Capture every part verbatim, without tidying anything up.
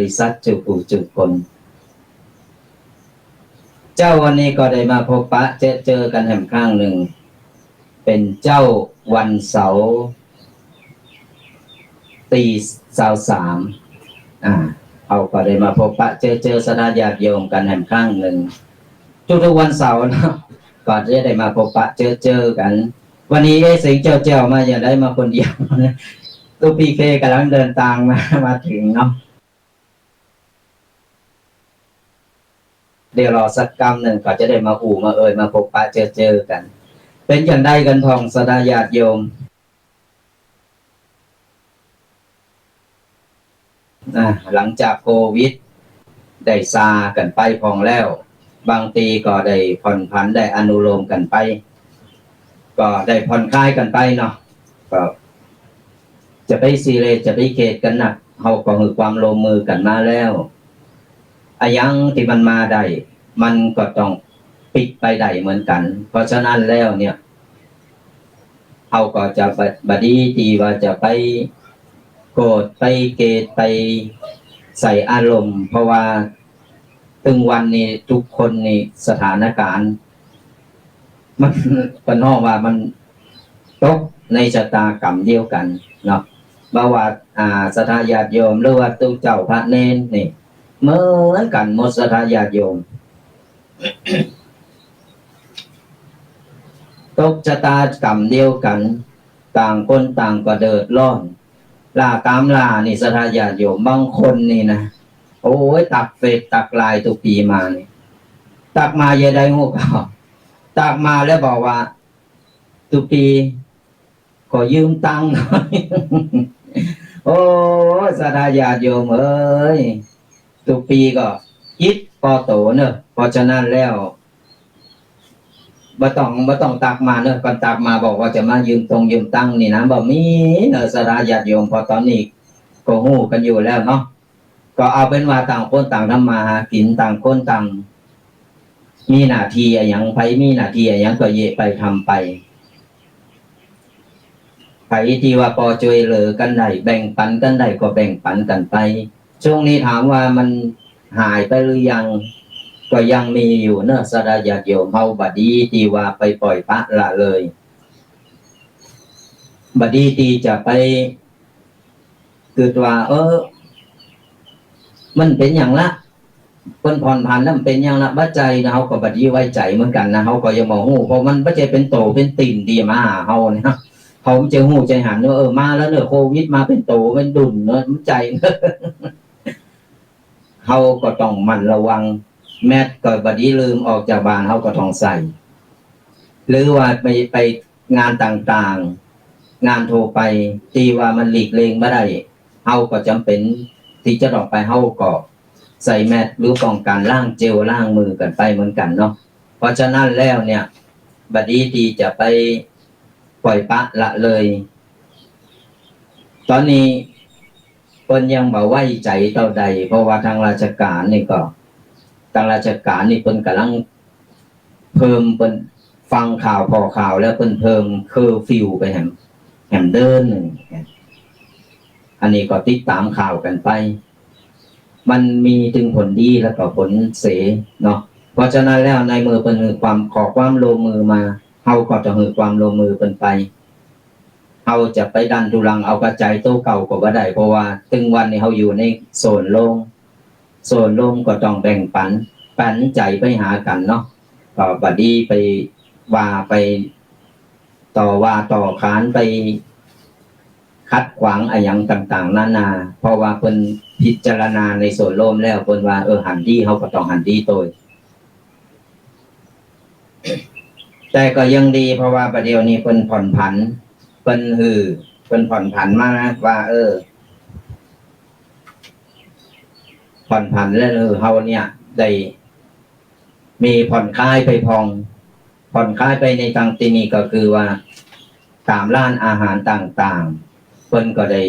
ริษัทจุผู้จุคน เจ๊าวันนี้ก็ได้มาพบปะเจอเจอกั๋นแหมครั้งนึ่ง เป๋นเจ๊าวันเสาร์ ตี้ซาวสาม อ่า เฮาก็ได้มาพบปะเจอเจอศรัทธาญาติโยมกั๋นแหมครั้งนึ่ง ทุกๆวันเสาร์เนาะ ก็จะได้มาพบปะเจอเจอกั๋น วันนี้เอ๊ะ เสียงแจ๋วๆ มาอย่างใด มาคนเดียว ตุ๊กปีเคก่ำลังเดินตางมา มาเถิงเนาะ เดี๋ยวรอสักกำนึ่ง ก็จะได้มาอู้มาเอ่ย มาพบปะเจอเจอกั๋น เป๋นอย่างใดกั๋นพ่องศรัทธาญาติโยม อ่า หลังจากโควิดได้ซากั๋นไปพ่องแล้ว บางตี้ก็ได้ผ่อนผัน ได้อนุโลมกั๋นไป ก็ได้ผ่อนคลายกั๋นไปเนาะ ก็จะไปซีเรียส จะไปเขตกั๋นนัก เฮาก็หื้อความร่วมมือกั๋นมาแล้ว อะหยังตี้มันมาได้ มันก็ต้องปิดไปได้เหมือนกั๋น เพราะฉะนั้นแล้วเนี่ย เฮาก็จะบ่ บ่ดีตี้ว่าจะไปโกรธ ไปเกลียด ไปใส่อารมณ์ เพราะว่าตึงวันนี้ทุกคนนี่สถานก๋ารณ์ มัน เปิ้นฮ้องว่ามันตกในชะตากรรมเดียวกั๋นเนาะ บ่ว่า อ่า ศรัทธาญาติโยม หรือว่าตุ๊เจ้าพระเณรนี่ เหมือนกั๋นหมดศรัทธาญาติโยม ตกชะตากรรมเดียวกั๋น ต่างคนต่างก็เดือดร้อน ล่าต๋ามล่านี่ศรัทธาญาติโยม บางคนนี่นะ โอ้ย ตักเฟซตักไลน์ตุ๊กปีมานี่ ตักมาอย่างใดฮู้ก่อ ตักมาแล้วบอกว่า ตุ๊กปี ขอยืมตังค์หน่อย โอ้ย ศรัทธาญาติโยมเอ๋ย ตุ๊กปีก็อิดปอโต๋เนาะ เพราะฉะนั้นแล้ว บ่ต้อง บ่ต้องตักมาเนาะ ก่อนตักมาบอกว่าจะมายืมตงยืมตังค์นี่นะ บ่มีเนาะ ศรัทธาญาติโยม เพราะต๋อนนี้ก็ฮู้กั๋นอยู่แล้วเนาะ ก็เอาเป๋นว่าต่างคนต่างทำมาหากิ๋น ต่างคนต่างมีหน้าตี้อะหยัง ใผมีหน้าตี้อะหยังก็เยียะไปทำไป ใผตี้ว่าปอจ้วยเหลือกั๋นได้ แบ่งปันกั๋นได้ก็แบ่งปันกั๋นไป ช่วงนี้ถามว่ามันหายไปหรือยัง ก็ยังมีอยู่เนาะ ศรัทธาญาติโยม เฮาบ่ดีตี้ว่าไปปล่อยปละละเลย บ่ดีตี้จะไปกึ๊ดว่า เออ มันเป๋นหยังละ เปิ้นผ่อนผันแล้วมันเป๋นหยังละ บ่ใจ้นะ เฮาก็บ่ดีไว้ใจ๋เหมือนกั๋นนะ เฮาก็ยังบ่ฮู้ เพราะมันบ่ใจ้เป๋นโต๋เป๋นตี๋นตี้มาหาเฮาเนี่ย เฮาบ่ใจ้ฮู้ใจ้หันว่า เออ มาแล้วเนาะ โควิดมาเป๋นโต๋เป๋นดุ่นเนาะ บ่ใจ้ เฮาก็ต้องหมั่นระวัง แมสก็บ่ดีลืมออกจากบ้าน เฮาก็ต้องใส่ หรือว่าไป ไปงานต่างๆ งานทั่วไปตี้ว่ามันหลีกเลี่ยงบ่ได้ เฮาก็จ๋ำเป๋นตี้จะต้องไป เฮาก็ใส่แมสหรือป้องกั๋น ล้างเจลล้างมือกั๋นไปเหมือนกั๋นเนาะ เพราะฉะนั้นแล้วเนี่ย บ่ดีตี้จะไปปล่อยปละละเลย ต๋อนนี้เปิ้นยังบ่ไว้ใจ๋เต้าใด เพราะว่าตางราชก๋านนี่ก็ ตางราชก๋านนี่เปิ้นก่ำลังเพิ่ม เปิ้นฟังข่าวผ่อข่าวแล้วเปิ้นเพิ่มเคอร์ฟิวไปแหม แหมเดือนนึ่ง อันนี้ก็ติดต๋ามข่าวกั๋นไป มันมีตึงผลดีแล้วก็ผลเสียเนาะ เพราะฉะนั้นแล้วในเมื่อเปิ้นหื้อความ ขอความร่วมมือมา เฮาก็ต้องหื้อความร่วมมือเปิ้นไป เฮาจะไปดันทุลังเอากระใจ๋โตเก่าก็บ่ได้ เพราะว่าตึงวันนี้เฮาอยู่ในโซนโล่ง โซนโล่งก็ต้องแบ่งปัน ปันใจ๋ไปหากั๋นเนาะ ก็บ่ดีไปว่าไปต่อว่าต่อขาน ไปขัดขวางอะหยังต่างๆ นานา เพราะว่าเปิ้นพิจารณาในโซนโล่งแล้ว เปิ้นว่า เออ หันดี เฮาก็ต้องหันดีโตย แต่ก็ยังดี เพราะว่าบ่าเดี่ยวนี้เปิ้นผ่อนผัน เปิ้นหื้อ เปิ้นผ่อนผันมานะว่า เออ ผ่อนผันแล้ว เออ เฮาเนี่ยได้มีผ่อนคลายไปพ่อง ผ่อนคลายไปในตางตี้นี้ก็คือว่า ต๋ามร้านอาหารต่างๆ เปิ้นก็ได้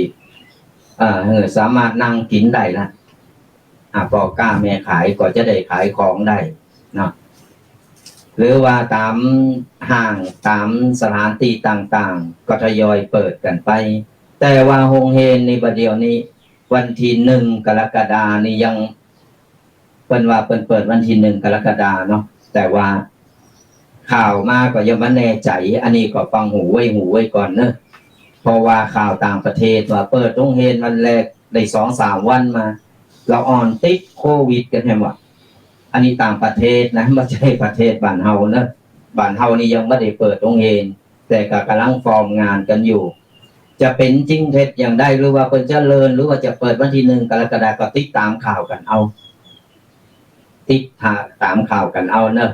เอ่อ เออ สามารถนั่งกิ๋นได้ละ อ่า ป้อก๊าแม่ขายก็จะได้ขายของได้เนาะ หรือว่าต๋ามห้าง ต๋ามสถานตี้ต่างๆ ก็ทยอยเปิดกั๋นไป แต่ว่าโฮงเฮียนนี่บ่าเดี่ยวนี้ วันตี้หนึ่งกรกฎานี่ยัง เปิ้นว่าเปิ้นเปิดวันตี้หนึ่งกรกฎาเนาะ แต่ว่าข่าวมาก็ยังบ่แน่ใจ๋ อันนี้ก็ฟังหูไว้หูไว้ก่อนเนาะ เพราะว่าข่าวต่างประเทศว่าเปิดโฮงเฮียนวันแรกได้สองสามวันมา ละอ่อนติดโควิดกั๋นแหมวะ อันนี้ต่างประเทศนะ บ่ใจ้ประเทศบ้านเฮาเนาะ บ้านเฮานี่ยังบ่ได้เปิดโฮงเฮียน แต่ก็ก่ำลังฟอร์มงานกั๋นอยู่ จะเป๋นจริงเท็จอย่างใด หรือว่าเปิ้นจะเลื่อน หรือว่าจะเปิดวันตี้หนึ่งกรกฎา ก็ติดต๋ามข่าวกั๋นเอา ติดต๋ามข่าวกั๋นเอาเนาะ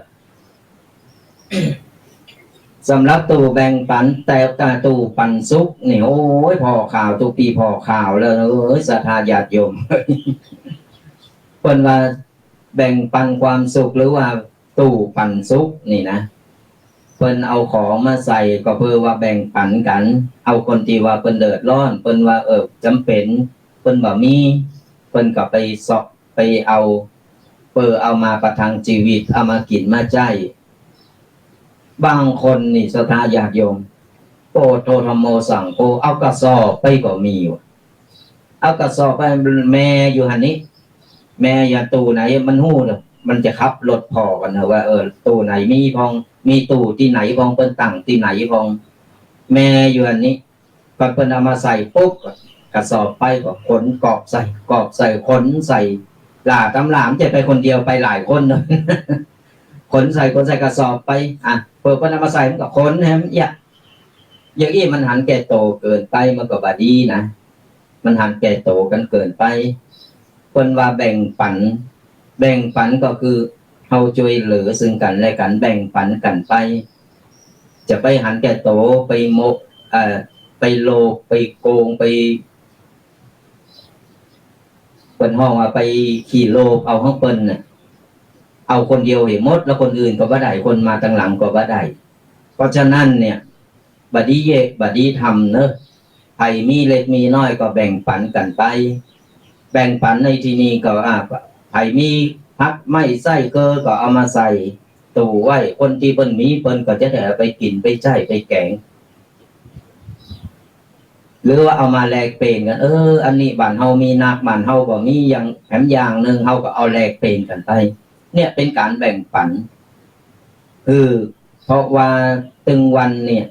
สำหรับตู้แบ่งปัน แต่ อ่า ตู้ปันสุขนี่ โอ้ย ผ่อข่าว ตุ๊กปี๋ผ่อข่าวแล้ว เอ้ย ศรัทธาญาติโยม เปิ้นว่าแบ่งปันความสุข หรือว่า ตู้ปันสุขนี่นะ เปิ้นเอาของมาใส่ก็เปื้อว่าแบ่งปันกั๋น เอาคนตี้ว่าเปิ้นเดือดร้อน เปิ้นว่า เออ จ๋ำเป๋น เปิ้นบ่มี เปิ้นก็ไปเซาะไปเอา เปื้อเอามาประทังจีวิต เอามากิ๋นมาใจ๊ บางคนนี่ศรัทธาญาติโยม โอโตธัมโมสังโฆ เอากระสอบไปก็มีว่ะ เอากระสอบไปแหมอยู่หั้นนี้ แหมอยู่ตู้ไหนมันฮู้เนาะ มันจะขับรถผ่อกั๋นเนาะว่า เออ ตู้ไหนมีพ่อง มีตู้ตี้ไหนพ่อง เปิ้นตั้งตี้ไหนพ่อง แหมอยู่หั้นนี้ พอเปิ้นเอามาใส่ปุ๊บ กระสอบไปก็ขนกรอกใส่ กรอกใส่ ขนใส่ หล่าต๋ามหล่า มันจะไปคนเดียว ไปหลายคนเนาะ ขนใส่ ขนใส่กระสอบไป อ่ะ เปื้อเปิ้นเอามาใส่มันก็ขนแหมเอี้ย อย่างอี้มันหันแก่โตเกินไป มันก็บ่ดีนะ มันหันแก่โตกั๋นเกินไป เปิ้นว่าแบ่งปัน แบ่งปันก็คือเฮาจ้วยเหลือซึ่งกั๋นและกั๋น แบ่งปันกั๋นไป จะไปหันแก่โต ไปโม เอ่อ ไปโลภ ไปโกง ไป เปิ้นฮ้องว่าไปขี้โลภเอาของเปิ้นน่ะ เอาคนเดียวหื้อหมด แล้วคนอื่นก็บ่ได้ คนมาตังหลังก็บ่ได้ เพราะฉะนั้นเนี่ย บ่ดีเยียะ บ่ดีทำเนาะ ใผมีเล็กมีน้อยก็แบ่งปันกั๋นไป แบ่งปันในตี้นี้ก็ อ่า ใผมีผักไม้ไส้เกลือก็เอามาใส่ตู้ไว้ คนตี้เปิ้นมีเปิ้นก็จะได้เอาไปกิ๋น ไปใจ๊ ไปแก๋ง หรือว่าเอามาแลกเปลี่ยนกั๋น เออ อันนี้บ้านเฮามีนัก บ้านเฮาบ่มี อย่างแหมอย่างนึ่ง เฮาก็เอาแลกเปลี่ยนกั๋นไป เนี่ยเป๋นก๋านแบ่งปัน คือ เพราะว่าตึงวันเนี่ย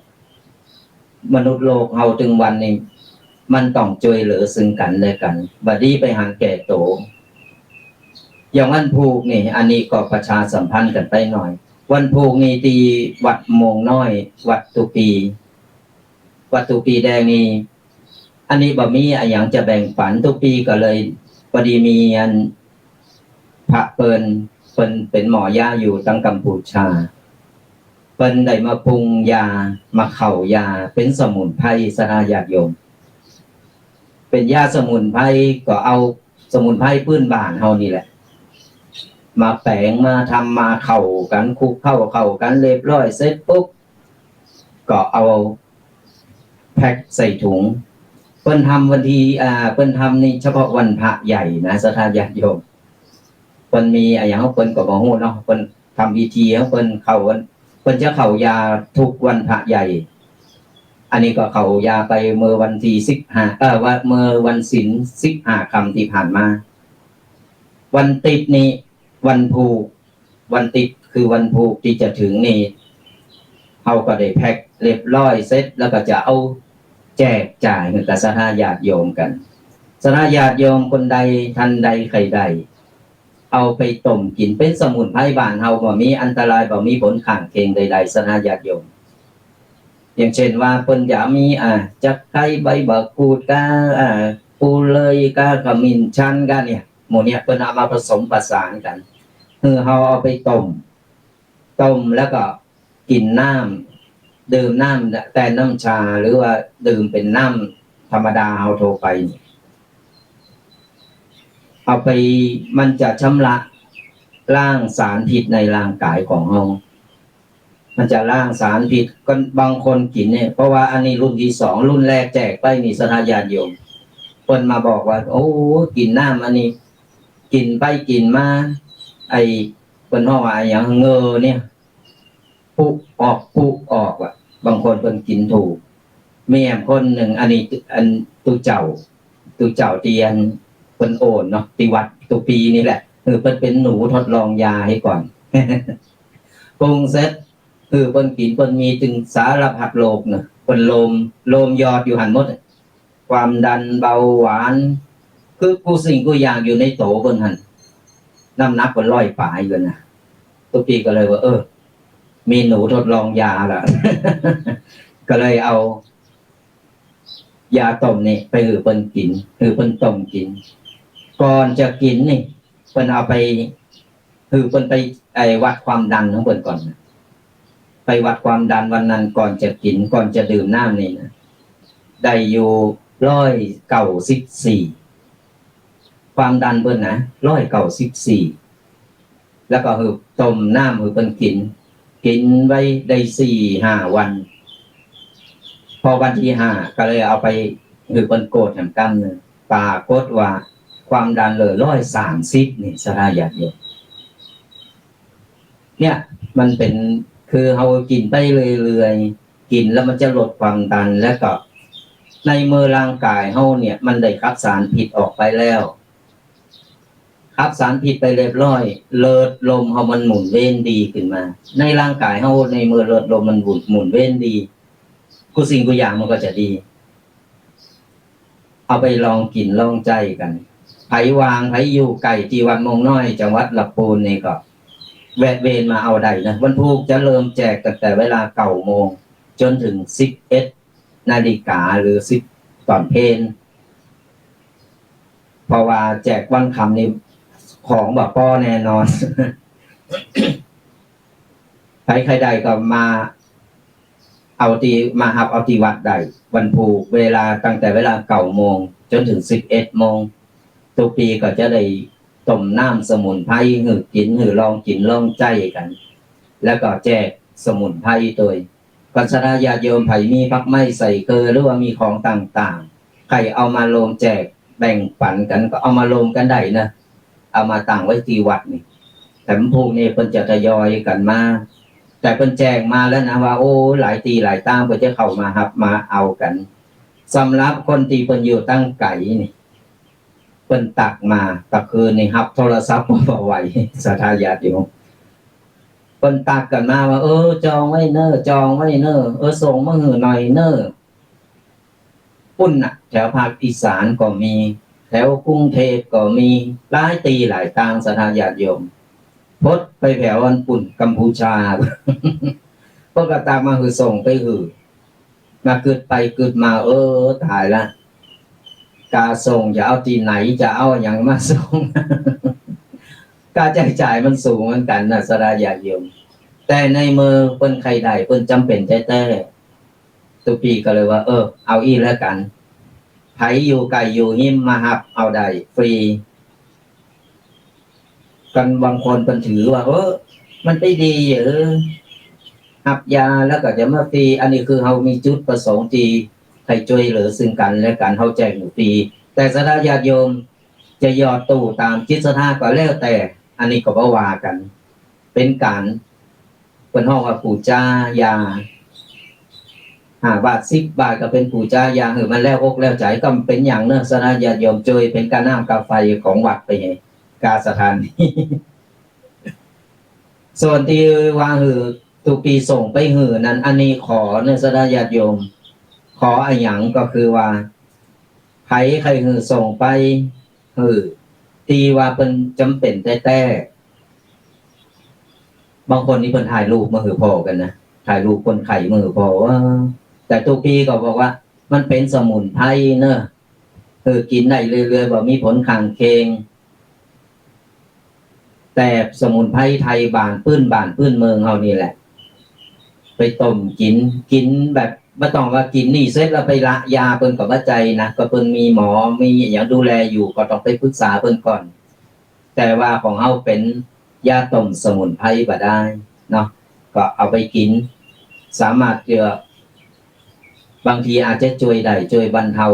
มนุษย์โลกเฮาตึงวันนี่ มันต้องจ้วยเหลือซึ่งกั๋นและกั๋น บ่ดีไปหันแก่โต อย่างวันพูกนี่ อันนี้ก็ประชาสัมพันธ์กั๋นไปหน่อย วันพูกนี่ตี้วัดโมงน้อย วัดตุ๊ปี วัดตุ๊ปีแดงนี่ อันนี้บ่มีอะหยังจะแบ่งปัน ตุ๊ปีก็เลย พอดีมีอัน พระเปิ้น เปิ้นเป๋นหมอยาอยู่ตังกัมพูชา เปิ้นได้มาปรุงยา มาเข้ายา เป๋นสมุนไพร ศรัทธาญาติโยม เป๋นยาสมุนไพร ก็เอาสมุนไพรพื้นบ้านเฮานี่แหละ มาแป๋ง มาทำ มาเข้ากั๋น คลุกเข้า เข้ากั๋นเรียบร้อยเสร็จปุ๊บ ก็เอาแพ็คใส่ถุง เปิ้นทำวันตี้ อ่า เปิ้นทำนี่เฉพาะวันพระใหญ่นะ ศรัทธาญาติโยม เปิ้นมีอะหยังของเปิ้นก็บ่ฮู้เนาะ เปิ้นทำพิธีของเปิ้น เข้าวัน เปิ้นจะเข้ายาทุกวันพระใหญ่ อันนี้ก็เข้ายาไปเมื่อวันตี้สิบห้า เอ่อ ว่าเมื่อวันศีลสิบห้าค่ำตี้ผ่านมา วันติ๊ดนี่ วันพูก วันติ๊ดคือวันพูกตี้จะเถิงนี่ เฮาก็ได้แพ็คเรียบร้อยเสร็จ แล้วก็จะเอาแจกจ่ายหื้อกับศรัทธาญาติโยมกั๋น ศรัทธาญาติโยมคนใดท่านใดใครได้ เอาไปต้มกิ๋น เป๋นสมุนไพรบ้านเฮา บ่มีอันตราย บ่มีผลข้างเคียงใดๆ ศรัทธาญาติโยม อย่างเช่นว่าเปิ้นจะมี อ่า จักไคร้ ใบมะกรูด กา อ่า ปูเลย กา ขมิ้นชัน กาเนี่ย หมู่เนี่ยเปิ้นเอามาผสมประสานกั๋น คือเฮาเอาไปต้ม ต้มแล้วก็กิ๋นน้ำ ดื่มน้ำแตนน้ำชา หรือว่าดื่มเป๋นน้ำธรรมดาเฮาทั่วไปนี่ เอาไป มันจะชำระล้างสารพิษในร่างกายของเฮา มันจะล้างสารพิษ ก็บางคนกิ๋นเนี่ย เพราะว่าอันนี้รุ่นตี้สอง รุ่นแรกแจกไปนี่ ศรัทธาญาติโยม เปิ้นมาบอกว่า โอ้ กิ๋นน้ำอันนี้ กิ๋นไปกิ๋นมา ไอ้ เปิ้นฮ้องว่าอะหยัง เหงือเนี่ย ปุออก ปุออกว่ะ บางคนเปิ้นกิ๋นถูก มีแหมคนนึ่ง อันนี้ อัน ตุ๊เจ้า ตุ๊เจ้าตี้อัน เปิ้นโอนเนาะ ตี้วัดตุ๊ปีนี่แหละ หื้อเปิ้นเป๋นหนูทดลองยาหื้อก่อน ปรุงเสร็จ หื้อเปิ้นกิ๋น เปิ้นมีตึงสารพัดโรคเนาะ เปิ้นโลม โลมยอดอยู่หั้นหมด ความดัน เบาหวาน คือกู้สิ่งกู้อย่างอยู่ในตั๋วเปิ้นหั้น น้ำหนักเปิ้นร้อยป๋ายเลยนะ ตุ๊ปีก็เลยว่า เออ มีหนูทดลองยาละ ก็เลยเอา ยาต้มนี่ไปหื้อเปิ้นกิ๋น หื้อเปิ้นต้มกิ๋น ก่อนจะกิ๋นนี่ เปิ้นเอาไป หื้อเปิ้นไป ไอ้ วัดความดันของเปิ้นก่อนนะ ไปวัดความดันวันนั้นก่อนจะกิ๋น ก่อนจะดื่มน้ำนี่นะ ได้อยู่ร้อยเก้าสิบสี่ ความดันเปิ้นนะ ร้อยเก้าสิบสี่ แล้วก็หื้อต้มน้ำหื้อเปิ้นกิ๋น กิ๋นไว้ได้สี่ห้าวัน พอวันตี้ห้าก็เลยเอาไปหื้อเปิ้นกวดแหมกำนึ่ง ปรากฏว่าความดันเหลือร้อยสามสิบนี่ ศรัทธาญาติโยม เนี่ย มันเป๋น คือเฮากิ๋นไปเรื่อยๆ กิ๋นแล้วมันจะลดความดัน แล้วก็ในเมื่อร่างกายเฮาเนี่ย มันได้ขับสารพิษออกไปแล้ว ขับสารพิษไปเรียบร้อย เลือดลมเฮามันหมุนเวียนดีขึ้นมา ในร่างกายเฮาในเมื่อเลือดลมมันหมุน หมุนเวียนดี กู้สิ่งกู้อย่างมันก็จะดี เอาไปลองกิ๋นลองใจ๊กั๋น ใผว่างใผอยู่ใก้ตี้วัดโมงน้อย จังหวัดลำปูนนี่ก็ แวะเวียนมาเอาได้นะ วันพูกจะเริ่มแจกตั้งแต่เวลาเก้าโมงจ๋นถึงสิบเอ็ดนาฬิกา หรือสิบ ต๋อนเพล เพราะว่าแจกวันค่ำนี่ของบ่ป้อแน่นอน ใผใค่ได้ก็มาเอาตี้ มาฮับเอาตี้วัดได้ วันพูกเวลาตั้งแต่เวลาเก้าโมงจ๋นถึงสิบเอ็ดโมง ตุ๊ปีก็จะได้ต้มน้ำสมุนไพรหื้อกิ๋น หื้อลองกิ๋นลองใจ๊กั๋น แล้วก็แจกสมุนไพรตวย ก็ศรัทธาญาติโยมใผมีผักไม้ไส้เกลือ หรือว่ามีของต่างๆ ใค่เอามาโลมแจกแบ่งปั๋นกั๋น ก็เอามาโลมกั๋นได้นะ เอามาตั้งไว้ตี้วัดนี่ แต่วันพูกนี่เปิ้นจะทยอยกั๋นมา แต่เปิ้นแจ้งมาแล้วนะว่า โอ้ หลายตี้หลายตางเปิ้นจะเข้ามาฮับมาเอากั๋น สำหรับคนตี้เปิ้นอยู่ตังไก๋นี่ เปิ้นตั๊กมา ตะคืนนี่ฮับโทรศัพท์บ่ไหว ศรัทธาญาติโยม เปิ้นตั๊กกั๋นมาว่า เออ จองไว้เน่อ จองไว้เน่อ เออ ส่งมาหื้อหน่อยเน่อ ปุ้นน่ะ แถวภาคอีสานก็มี แถวกรุงเทพก็มี หลายตี้หลายตาง ศรัทธาญาติโยม พดไปแถวอันปุ้นกัมพูชา เปิ้นก็ตั๊กมาหื้อส่งไปหื้อ มากึ๊ดไปกึ๊ดมา เออ ต๋ายละ กาส่งจะเอาตี้ไหน จะเอาอะหยังมาส่ง กาใจ๊จ่ายมันสูงเหมือนกั๋นนะ ศรัทธาญาติโยม แต่ในเมื่อเปิ้นใค่ได้ เปิ้นจ๋ำเป๋นแต๊ๆ ตุ๊ปีก็เลยว่า เออ เอาอี้แล้วกั๋น ใผอยู่ใก้อยู่ฮิมมาฮับเอาได้ฟรี กั๋นบางคนเปิ้นถือว่า เออ มันไปดี เออ ฮับยาแล้วก็จะมาฟรี อันนี้คือเฮามีจุดประสงค์ตี้ใค่จ้วยเหลือซึ่งกั๋นและกั๋น เฮาแจกฟรี แต่ศรัทธาญาติโยมจะหยอดตู้ต๋ามจิตศรัทธาก็แล้วแต่ อันนี้ก็บ่ว่ากั๋น เป๋นก๋าน เปิ้นฮ้องว่าปู๋จายา ห้าบาท สิบบาท ก็เป๋นปู๋จายา หื้อมันแล้วอกแล้วใจ๋ ก็บ่เป๋นหยังเน่อ ศรัทธาญาติโยม จ้วยเป๋นก๋าน้ำก๋าไฟของวัดไปหื้อ ก๋าสถานี ส่วนตี้ว่าหื้อตุ๊ปีส่งไปหื้อนั้น อันนี้ขอเน่อ ศรัทธาญาติโยม ขออะหยังก็คือว่า ใผใค่หื้อส่งไปหื้อ ตี้ว่าเปิ้นจ๋ำเป๋นแต๊ๆ บางคนนี่เปิ้นถ่ายรูปมาหื้อผ่อกั๋นนะ ถ่ายรูปคนไข้มาหื้อผ่อ ว่า แต่ตุ๊ปีก็บอกว่า มันเป๋นสมุนไพรเน่อ หื้อกิ๋นได้เรื่อยๆ บ่มีผลข้างเคียง แต่สมุนไพรไทยบ้านปื้นบ้านปื้นเมืองเฮานี่แหละ ไปต้มกิ๋น กิ๋นแบบบ่ต้องว่ากิ๋นนี่เสร็จแล้วไปละยา เปิ้นก็บ่ใจ้นะ ก็เปิ้นมีหมอ มีอะหยังดูแลอยู่ ก็ต้องไปปรึกษาเปิ้นก่อน แต่ว่าของเฮาเป๋นยาต้มสมุนไพรบ่ดายเนาะ ก็เอาไปกิ๋น สามารถจะ บางทีอาจจะจ้วยได้ จ้วยบรรเทา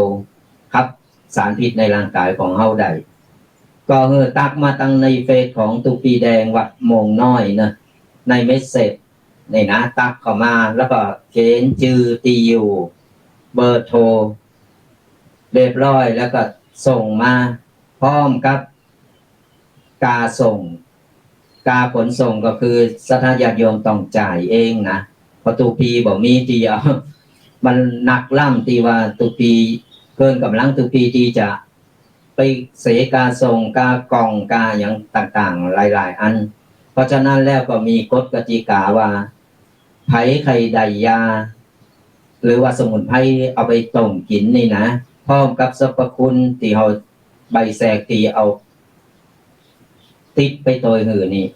ขับสารพิษในร่างกายของเฮาได้ ก็หื้อตั๊กมาตังในเฟซของตุ๊ปีแดงวัดโมงน้อยเน่อ ในเมสเสจนี่นะ ตั๊กเข้ามาแล้วก็เขียนจื้อ ตี้อยู่ เบอร์โทร เรียบร้อย แล้วก็ส่งมา พร้อมกับ ค่าส่ง ค่าขนส่งก็คือศรัทธาญาติโยมต้องจ่ายเองนะ เพราะตุ๊ปีบ่มีตี้เอา มันหนักล้ำตี้ว่าตุ๊ปีเกินก๋ำลังตุ๊ปีตี้จะไปเสียค่าส่ง ค่าก่อง ค่าหยังต่างๆ หลายๆ อัน เพราะฉะนั้นแล้วก็มีกฎกติกาว่า ใผใค่ได้ยา หรือว่าสมุนไพรเอาไปต้มกิ๋นนี่นะ พร้อมกับสรรพคุณตี้เฮา ใบแสกตี้เอาติดไปโตยหื้อนี่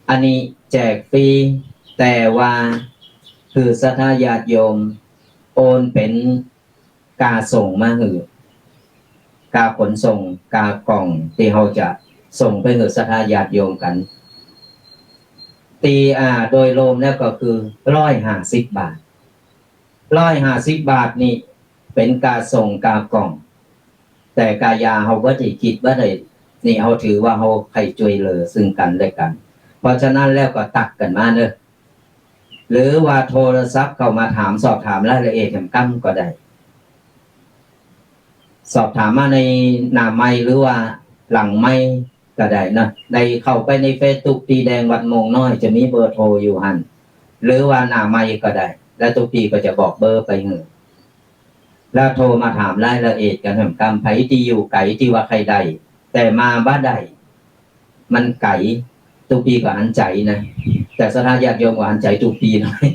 อันนี้แจกฟรี แต่ว่าหื้อศรัทธาญาติโยมโอนเป๋นค่าส่งมาหื้อ ค่าขนส่ง ค่าก่องตี้เฮาจะส่งไปหื้อศรัทธาญาติโยมกั๋น ตี้ อ่า โดยรวมแล้วก็คือร้อยห้าสิบบาท ร้อยห้าสิบบาทนี่เป๋นค่าส่ง ค่าก่อง แต่ค่ายาเฮาบ่ได้กึ๊ดบ่ได้ นี่เฮาถือว่าเฮาใค่จ้วยเหลือซึ่งกั๋นและกั๋น เพราะฉะนั้นแล้วก็ตั๊กกั๋นมาเนาะ หรือว่าโทรศัพท์เข้ามาถาม สอบถามรายละเอียดแหมก้ำก็ได้ สอบถามมาในหน้าไมค์หรือว่าหลังไมค์ก็ได้เนาะ ได้เข้าไปในเฟซตุ๊ปีแดงวัดโมงน้อย จะมีเบอร์โทรอยู่หั้น หรือว่าหน้าไมค์ก็ได้ แล้วตุ๊ปีก็จะบอกเบอร์ไปหื้อ แล้วโทรมาถามรายละเอียดกั๋นแหมก้ำ ใผตี้อยู่ไก๋ตี้ว่าใค่ได้ แต่มาบ่ได้ มันไก๋ ตุ๊ปีก็หันใจ๋นะ แต่ศรัทธาญาติโยมก็หันใจ๋ตุ๊ปีหน่อย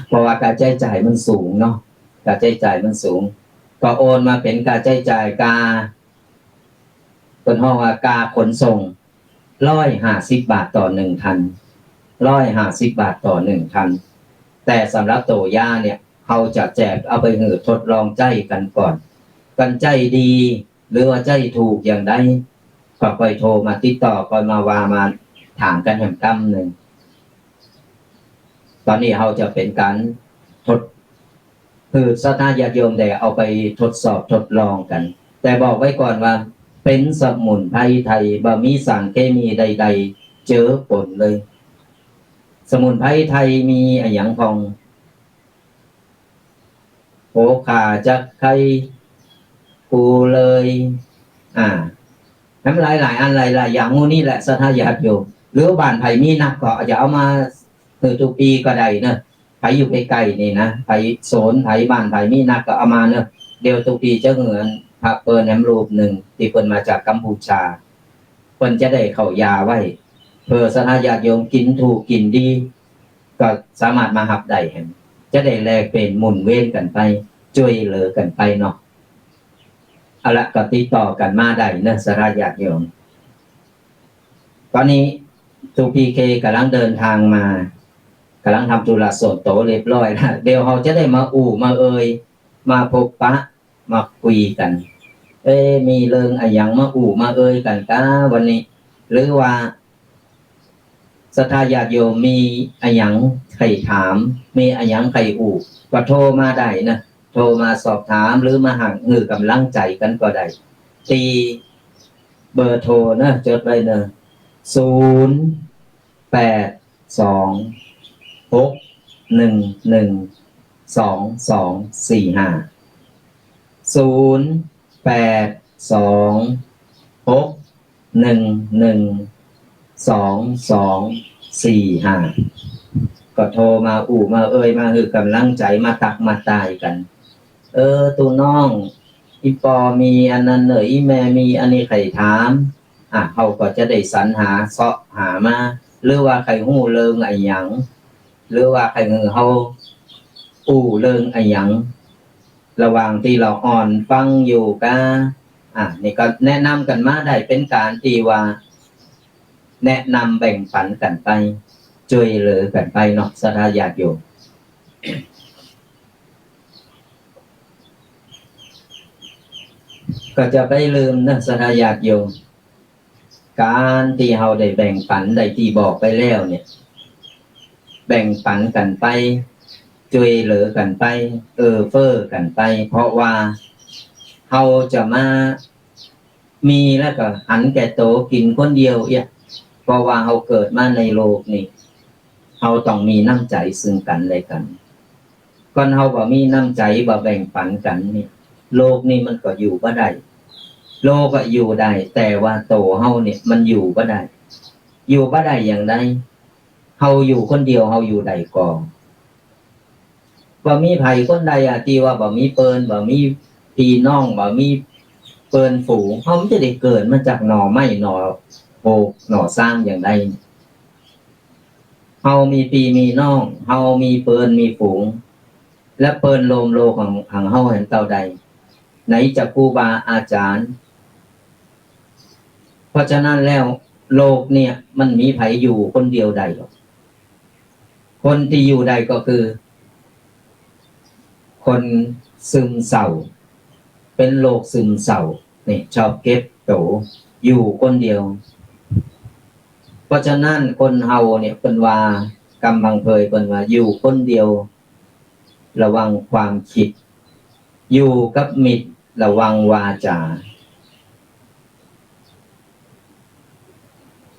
เพราะว่าค่าใจ๊จ่ายมันสูงเนาะ ค่าใจ๊จ่ายมันสูง ก็โอนมาเป๋นค่าใจ๊จ่าย ค่า เปิ้นฮ้องว่าค่าขนส่ง ร้อยห้าสิบบาทต่อหนึ่งตัน ร้อยห้าสิบบาทต่อหนึ่งตัน แต่สำหรับโตยาเนี่ย เฮาจะแจกเอาไปหื้อทดลองใจ๊กั๋นก่อน กั๋นใจ๊ดี หรือว่าใจ๊ถูกอย่างใด ก็ค่อยโทรมาติดต่อ ค่อยมาว่ามาถามกั๋นแหมก้ำนึ่ง ต๋อนนี้เฮาจะเป๋นก๋านทด หื้อศรัทธาญาติโยมได้เอาไปทดสอบทดลองกั๋น แต่บอกไว้ก่อนว่าเป๋นสมุนไพรไทย บ่มีสารเคมีใดๆ เจือป๋นเลย สมุนไพรไทยมีอะหยังพ่อง โหข่า จักไคร้ กูเลย อ่า แหมหลายๆ อันหลายๆ อย่างหมู่นี้แหละ ศรัทธาญาติโยม หรือบ้านใผมีนักก็จะเอามาหื้อตุ๊ปีก็ได้เนาะ ใผอยู่ใก้ๆ นี่นะ ใผโสน ใผบ้านใผมีนักก็เอามาเนาะ เดี๋ยวตุ๊ปีจะหื้อพระเปิ้นแหมรูปนึ่ง ตี้เปิ้นมาจากกัมพูชา เปิ้นจะได้เข้ายาไว้ เผื่อศรัทธาญาติโยมกิ๋นถูกกิ๋นดี ก็สามารถมาฮับได้แหม จะได้แลกเป๋นหมุนเวียนกั๋นไป จ้วยเหลือกั๋นไปเนาะ เอาละ ก็ติดต่อกั๋นมาได้เนาะ ศรัทธาญาติโยม ต๋อนนี้ตุ๊ปีเคก๋ำลังเดินทางมา ก๋ำลังทำธุระส่วนตั๋วเรียบร้อยแล้ว เดี๋ยวเฮาจะได้มาอู้มาเอ่ย มาพบปะ มาคุยกั๋น เอ๊ะ มีเรื่องอะหยังมาอู้มาเอ่ยกั๋นก้าวันนี้ หรือว่า ศรัทธาญาติโยมมีอะหยังใค่ถาม มีอะหยังใค่อู้ ก็โทรมาได้เนาะ โทรมาสอบถามหรือมาหื้อก๋ำลังใจ๋กั๋นก็ได้ ตี้เบอร์โทรเนาะ จดไว้เนาะ ศูนย์แปดสองหกหนึ่งหนึ่งสองสองสี่ห้า ศูนย์แปดสองหกหนึ่งหนึ่งสองสองสี่ห้า ก็โทรมาอู้มาเอ่ย มาหื้อก๋ำลังใจ๋ มาตั๊กมาตายกั๋น เออ ตุ๊น้อง อี่ป้อมีอันนั้นเน่อ อี่แม่มีอันนี้ใค่ถาม อ่ะ เฮาก็จะได้สรรหาเซาะหามา หรือว่าใค่ฮู้เรื่องอะหยัง หรือว่าใค่หื้อเฮาอู้เรื่องอะหยัง ระหว่างตี้เฮาอ่อนฟังอยู่ก้า อ่ะ นี่ก็แนะนำกั๋นมาได้ เป๋นก๋านตี้ว่า แนะนำแบ่งปั๋นกั๋นไป จ้วยเหลือกั๋นไปเนาะ ศรัทธาญาติโยม ก็จะบ่ลืมเนาะ ศรัทธาญาติโยม ก๋านตี้เฮาได้แบ่งปั๋น ได้ตี้บอกไปแล้วเนี่ย แบ่งปั๋นกั๋นไป จ้วยเหลือกั๋นไป เอื้อเฟื้อกั๋นไป เพราะว่าเฮาจะมา มีแล้วก็หันแก่ตั๋วกิ๋นคนเดียวเอี้ย เพราะว่าเฮาเกิดมาในโลกนี่ เฮาต้องมีน้ำใจ๋ซึ่งกั๋นและกั๋น ก่อนเฮาบ่มีน้ำใจ๋บ่แบ่งปั๋นกั๋นนี่ โลกนี่มันก็อยู่บ่ได้ โลกอะอยู่ได้ แต่ว่าตั๋วเฮาเนี่ยมันอยู่บ่ได้ อยู่บ่ได้อย่างใด เฮาอยู่คนเดียว เฮาอยู่ได้ก่อ บ่มีใผคนใดอะ ตี้ว่าบ่มีเปิ้น บ่มีปี้น้อง บ่มีเปิ้นฝูง เฮามันจะได้เกิดมาจากหน่อไม้ หน่อโฮก หน่อซางอย่างใด เฮามีปี้มีน้อง เฮามีเปิ้นมีฝูง และเปิ้นโลมโลกของ ของเฮาหั้นเต้าใด ไหนจะครูบาอาจารย์ เพราะฉะนั้นแล้วโลกเนี่ยมันมีใผอยู่คนเดียวได้หรอก คนตี้อยู่ได้ก็คือ คนซึมเศร้า เป๋นโรคซึมเศร้า นี่ชอบเก็บตั๋ว อยู่คนเดียว เพราะฉะนั้นคนเฮาเนี่ยเปิ้นว่ากำพังเพย เปิ้นว่าอยู่คนเดียวระวังความคิด อยู่กับมิตรระวังวาจา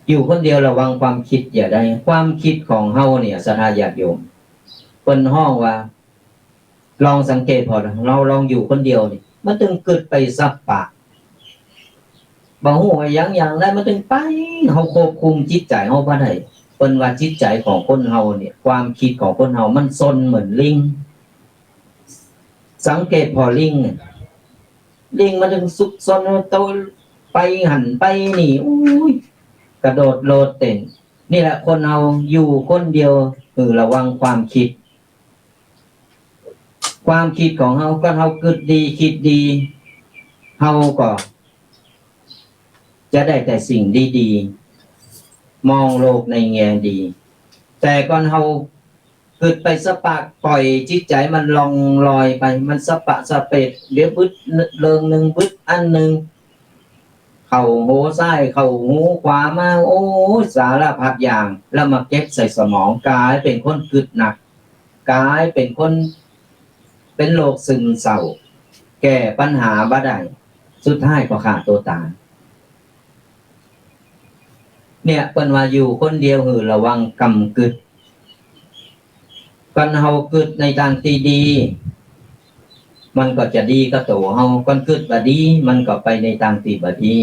อยู่คนเดียวระวังความคิดอย่าได้ ความคิดของเฮาเนี่ย ศรัทธาญาติโยม เปิ้นฮ้องว่า ลองสังเกตผ่อ เฮาลองอยู่คนเดียวนี่ มันตึงกึ๊ดไปสัปปะ บ่ฮู้ว่าหยังอย่างใด มันตึงไป เฮาควบคุมจิตใจ๋เฮาบ่ได้ เปิ้นว่าจิตใจ๋ของคนเฮาเนี่ย ความคิดของคนเฮามันซนเหมือนลิง สังเกตผ่อลิงเนี่ย ลิงมันตึงซุกซน โตไปหั้นไปนี่ อุ้ย กระโดดโลดเต้น นี่แหละคนเฮาอยู่คนเดียว หื้อระวังความคิด ความคิดของเฮา ก่อนเฮากึ๊ดดี คิดดี เฮาก็จะได้แต่สิ่งดีๆ มองโลกในแง่ดี แต่ก่อนเฮากึ๊ดไปสัปปะ ปล่อยจิตใจ๋มันล่องลอยไป มันสัปปะสะเปด เดี๋ยวบึดเริงนึ่ง บึดอันนึ่ง เข้าหูซ้าย เข้าหูขวามา โอ้ย สารพัดอย่าง แล้วมาเก็บใส่สมอง ก๋ายเป๋นคนกึ๊ดหนัก ก๋ายเป๋นคน เป๋นโรคซึมเศร้า แก้ปัญหาบ่ได้ สุดท้ายก็ฆ่าตั๋วต๋าย เนี่ย เปิ้นว่าอยู่คนเดียวหื้อระวังกำกึ๊ด ก่อนเฮากึ๊ดในตางตี้ดี มันก็จะดีกับตั๋วเฮา ก่อนกึ๊ดบ่ดี มันก็ไปในตางตี้บ่ดี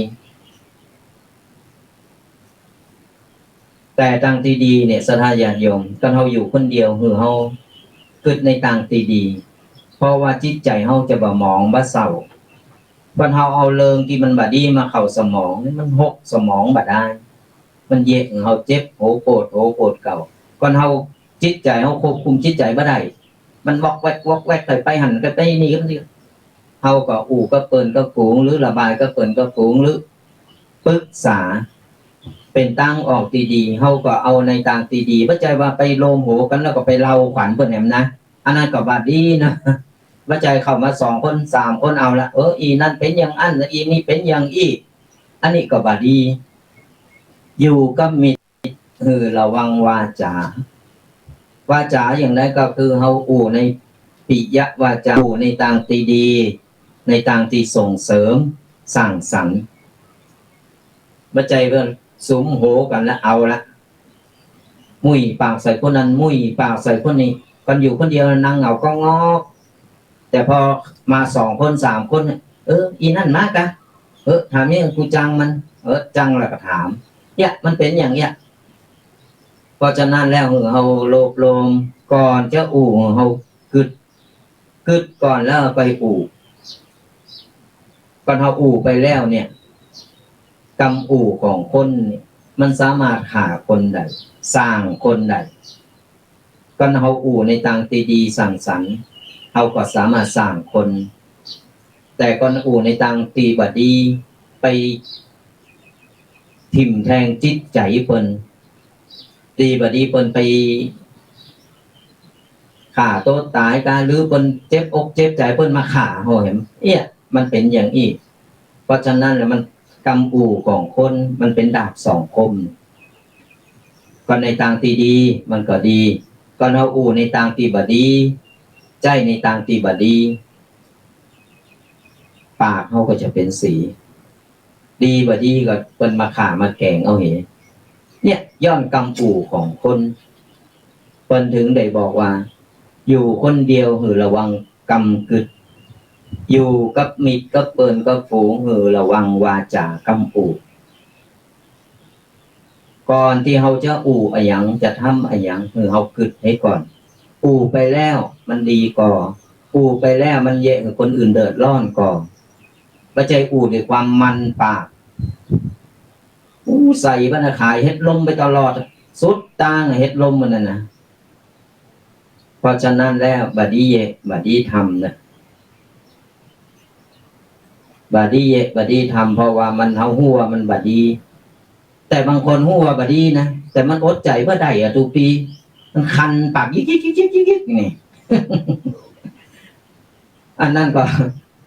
แต่ตางตี้ดีเนี่ย ศรัทธาญาติโยม ก่อนเฮาอยู่คนเดียว หื้อเฮากึ๊ดในตางตี้ดี เพราะว่าจิตใจ๋เฮาจะบ่หมองบ่เศร้า ก่อนเฮาเอาเริงตี้มันบ่ดีมาเข้าสมอง มันหกสมองบ่ได้ มันเยียะหื้อเฮาเจ็บหัวโผดหัวโผดเก่า ก่อนเฮาจิตใจ๋เฮาควบคุมจิตใจ๋บ่ได้ มันวอกแวกวอกแวก ไปไปหั้น ไปไปนี่ เฮาก็อู้กับเปิ้นกับฝูง หรือระบายกับเปิ้นกับฝูง หรือปรึกษา เป๋นตางออกตี้ดี เฮาก็เอาในตางตี้ดี บ่ใจ้ว่าไปโลมโหกั๋นแล้วก็ไปเล่าขวัญเปิ้นแหมนะ อันนั้นก็บ่ดีนะ บ่ใจ้เข้ามาสองคนสามคนเอาละ เออ อี่นั่นเป๋นอย่างอั้น อี่นี่เป๋นอย่างอี้ อันนี้ก็บ่ดี อยู่กับมิตร หื้อระวังวาจ๋า วาจ๋าอย่างใดก็คือเฮาอู้ในปิยวาจ๋า อู้ในตางตี้ดี ในตางตี้ส่งเสริมสร้างสรรค์ บ่ใจ้ว่าสุมโหกั๋นแล้วเอาละ มุ้ยปากใส่คนนั้น มุ้ยปากใส่คนนี้ ก่อนอยู่คนเดียวนั่งเหงาก๊อกงอก แต่พอมาสองคนสามคนเนี่ย เออ อี่นั่นมากะ เออ ถามนี่กูจังมัน เออ จังแล้วก็ถาม เนี่ย มันเป๋นอย่างเนี้ย เพราะฉะนั้นแล้ว หื้อเฮาโลบโลม ก่อนจะอู้ เฮากึ๊ด กึ๊ดก่อนแล้วไปอู้ ก่อนเฮาอู้ไปแล้วเนี่ย กำอู้ของคนเนี่ย มันสามารถฆ่าคนได้ สร้างคนได้ ก่อนเฮาอู้ในตางตี้ดีสร้างสรรค์ เฮาก็สามารถสร้างคน แต่ก่อนอู้ในตางตี้บ่ดี ไปทิ่มแทงจิตใจ๋เปิ้น ตี้บ่ดีเปิ้นไปฆ่าตั๋วต๋ายกั๋น หรือเปิ้นเจ็บอกเจ็บใจ๋ เปิ้นมาฆ่าเฮาแหม เอี้ย มันเป๋นอย่างอี้ เพราะฉะนั้นแล้วมัน กำอู้ของคนมันเป๋นดาบสองคม ก่อนในตางตี้ดีมันก็ดี ก่อนเฮาอู้ในตางตี้บ่ดี ใจ๊ในตางตี้บ่ดี ปากเฮาก็จะเป๋นสี ดีบ่ดีก็เปิ้นมาฆ่ามาแก๋งเอาเห เนี่ย ย้อนกำอู้ของคน เปิ้นถึงได้บอกว่า อยู่คนเดียวหื้อระวังกำกึ๊ด อยู่กับมิตรกับเปิ้นกับฝูง หื้อระวังวาจากำอู้ ก่อนตี้เฮาจะอู้อะหยัง จะทำอะหยัง หื้อเฮากึ๊ดหื้อก่อน อู้ไปแล้วมันดีก่อ อู้ไปแล้วมันเยียะหื้อคนอื่นเดือดร้อนก่อ บ่ใจ้อู้ด้วยความมันปาก อู้ใส่บ่านะ ขายเฮ็ดลมไปตลอด สุดตางเฮ็ดลมมันน่ะนะ เพราะฉะนั้นแล้วบ่ดีเยียะ บ่ดีทำนะ บ่ดีเยียะ บ่ดีทำ เพราะว่ามัน เฮาฮู้ว่ามันบ่ดี แต่บางคนฮู้ว่าบ่ดีนะ แต่มันอดใจ๋บ่ได้อะ ตุ๊ปี๋ มันคันปากยิกๆๆๆๆ นี่ อันนั้นก็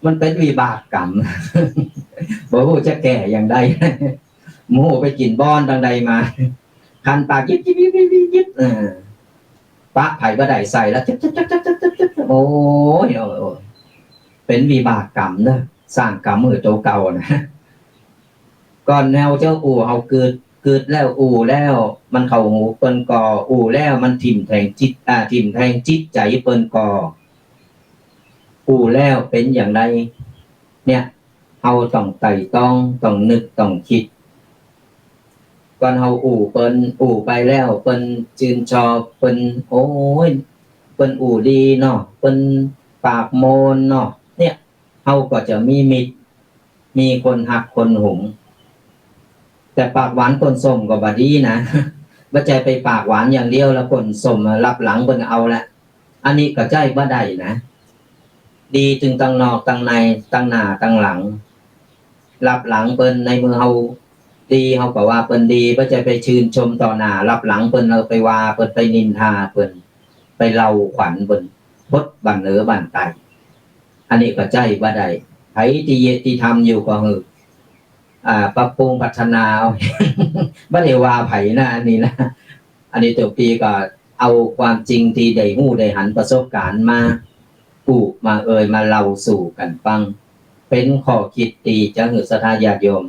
มันเป๋นวิบากกรรม บ่ฮู้จะแก้อย่างใด บ่ฮู้ไปกิ๋นบ่อนตังใดมา คันปากยิบๆๆๆๆ เออ ปะใผบ่ได้ ใส่แล้ว จึ๊บๆๆๆๆ โอ๊ย โอ๊ย โอ๊ย เป๋นวิบากกรรมเนาะ สร้างกรรมหื้อตั๋วเก่านะ ก่อนเฮาจะอู้ เฮากึ๊ด กึ๊ดแล้ว อู้แล้วมันเข้าหูเปิ้นก่อ อู้แล้วมันทิ่มแทงจิต อ่า ทิ่มแทงจิตใจ๋เปิ้นก่อ อู้แล้วเป๋นอย่างใด เนี่ย เฮาต้องไตร่ตรอง ต้องนึก ต้องกึ๊ด ก่อนเฮาอู้เปิ้น อู้ไปแล้วเปิ้นจื่นชอบ เปิ้น โอ๊ย เปิ้นอู้ดีเนาะ เปิ้นปากโมนเนาะ เนี่ย เฮาก็จะมีมิตร มีคนฮักคนหุง แต่ปากหวานก้นส้มก็บ่ดีนะ บ่ใจ้ไปปากหวานอย่างเดียวแล้วก้นส้มอะ ลับหลังเปิ้นเอาละ อันนี้ก็ใจ๊บ่ได้นะ ดีตึงตังนอกตังใน ตังหน้าตังหลัง ลับหลังเปิ้น ในเมื่อเฮาดี เฮาก็ว่าเปิ้นดี บ่ใจ้ไปจื่นชมต่อหน้า ลับหลังเปิ้น เอาไปว่าเปิ้น ไปนินทาเปิ้น ไปเล่าขวัญเปิ้น พดบั้นเหนือบั้นใต้ อันนี้ก็ใจ๊บ่ได้ ใผตี้เยียะตี้ทำอยู่ก็หื้อ อ่า ปรับปรุงพัฒนาเอา บ่ได้ว่าใผนะ อันนี้นะ อันนี้ตุ๊ปี๋ก็เอาความจริงตี้ได้ฮู้ได้หันประสบการณ์มาอู้มาเอ่ยมาเล่าสู่กั๋นฟัง เป๋นข้อกึ๊ดตี้จะหื้อศรัทธาญาติโยม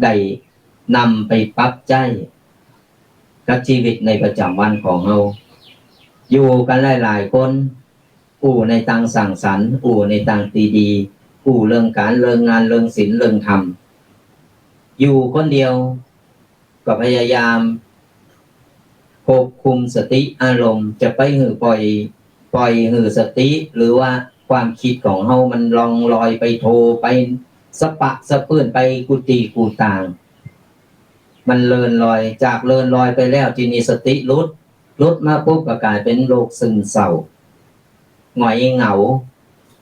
ได้นำไปปรับใจ๊กับชีวิตในประจ๋ำวันของเฮา อยู่กั๋นหลายๆ คน อู้ในตางสร้างสรรค์ อู้ในตางตี้ดี อู้เรื่องก๋าน เรื่องงาน เรื่องศีล เรื่องธรรม อยู่คนเดียวก็พยายามควบคุมสติอารมณ์ จะไปหื้อปล่อย ปล่อยหื้อสติ หรือว่าความกึ๊ดของเฮามันล่องลอยไปโทไปสะปะสะปื้นไปกู้ตี้กู้ตาง มันเลินลอย จากเลินลอยไปแล้ว ทีนี้สติหลุด หลุดมาปุ๊บก็ก๋ายเป๋นโรคซึมเศร้า หงอยเหงา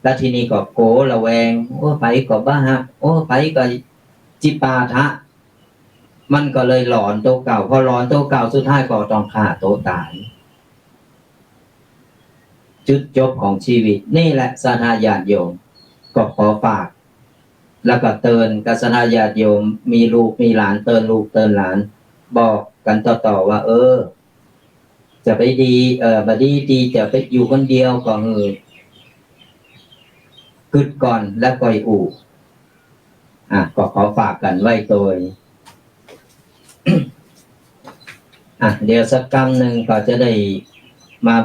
แล้วทีนี้ก็กั๋วระแวง โอ้ ใผก็บ่ฮัก โอ้ ใผก็จิปาถะ มันก็เลยหลอนตั๋วเก่า พอหลอนตั๋วเก่าสุดท้ายก็ต้องฆ่าตั๋วต๋าย จุดจบของชีวิต นี่แหละศรัทธาญาติโยม ก็ขอฝาก แล้วก็เตื๋อนกับศรัทธาญาติโยม มีลูกมีหลาน เตื๋อนลูกเตื๋อนหลาน บอกกั๋นต่อๆ ว่า เออ จะไปดี เอ่อ บ่ดีตี้จะไปอยู่คนเดียวก็หื้อ กึ๊ดก่อนแล้วก่อยอู้ อ่ะ ก็ขอฝากกั๋นไว้โตย อ่ะ เดี๋ยวสักกำนึ่งก็จะได้มา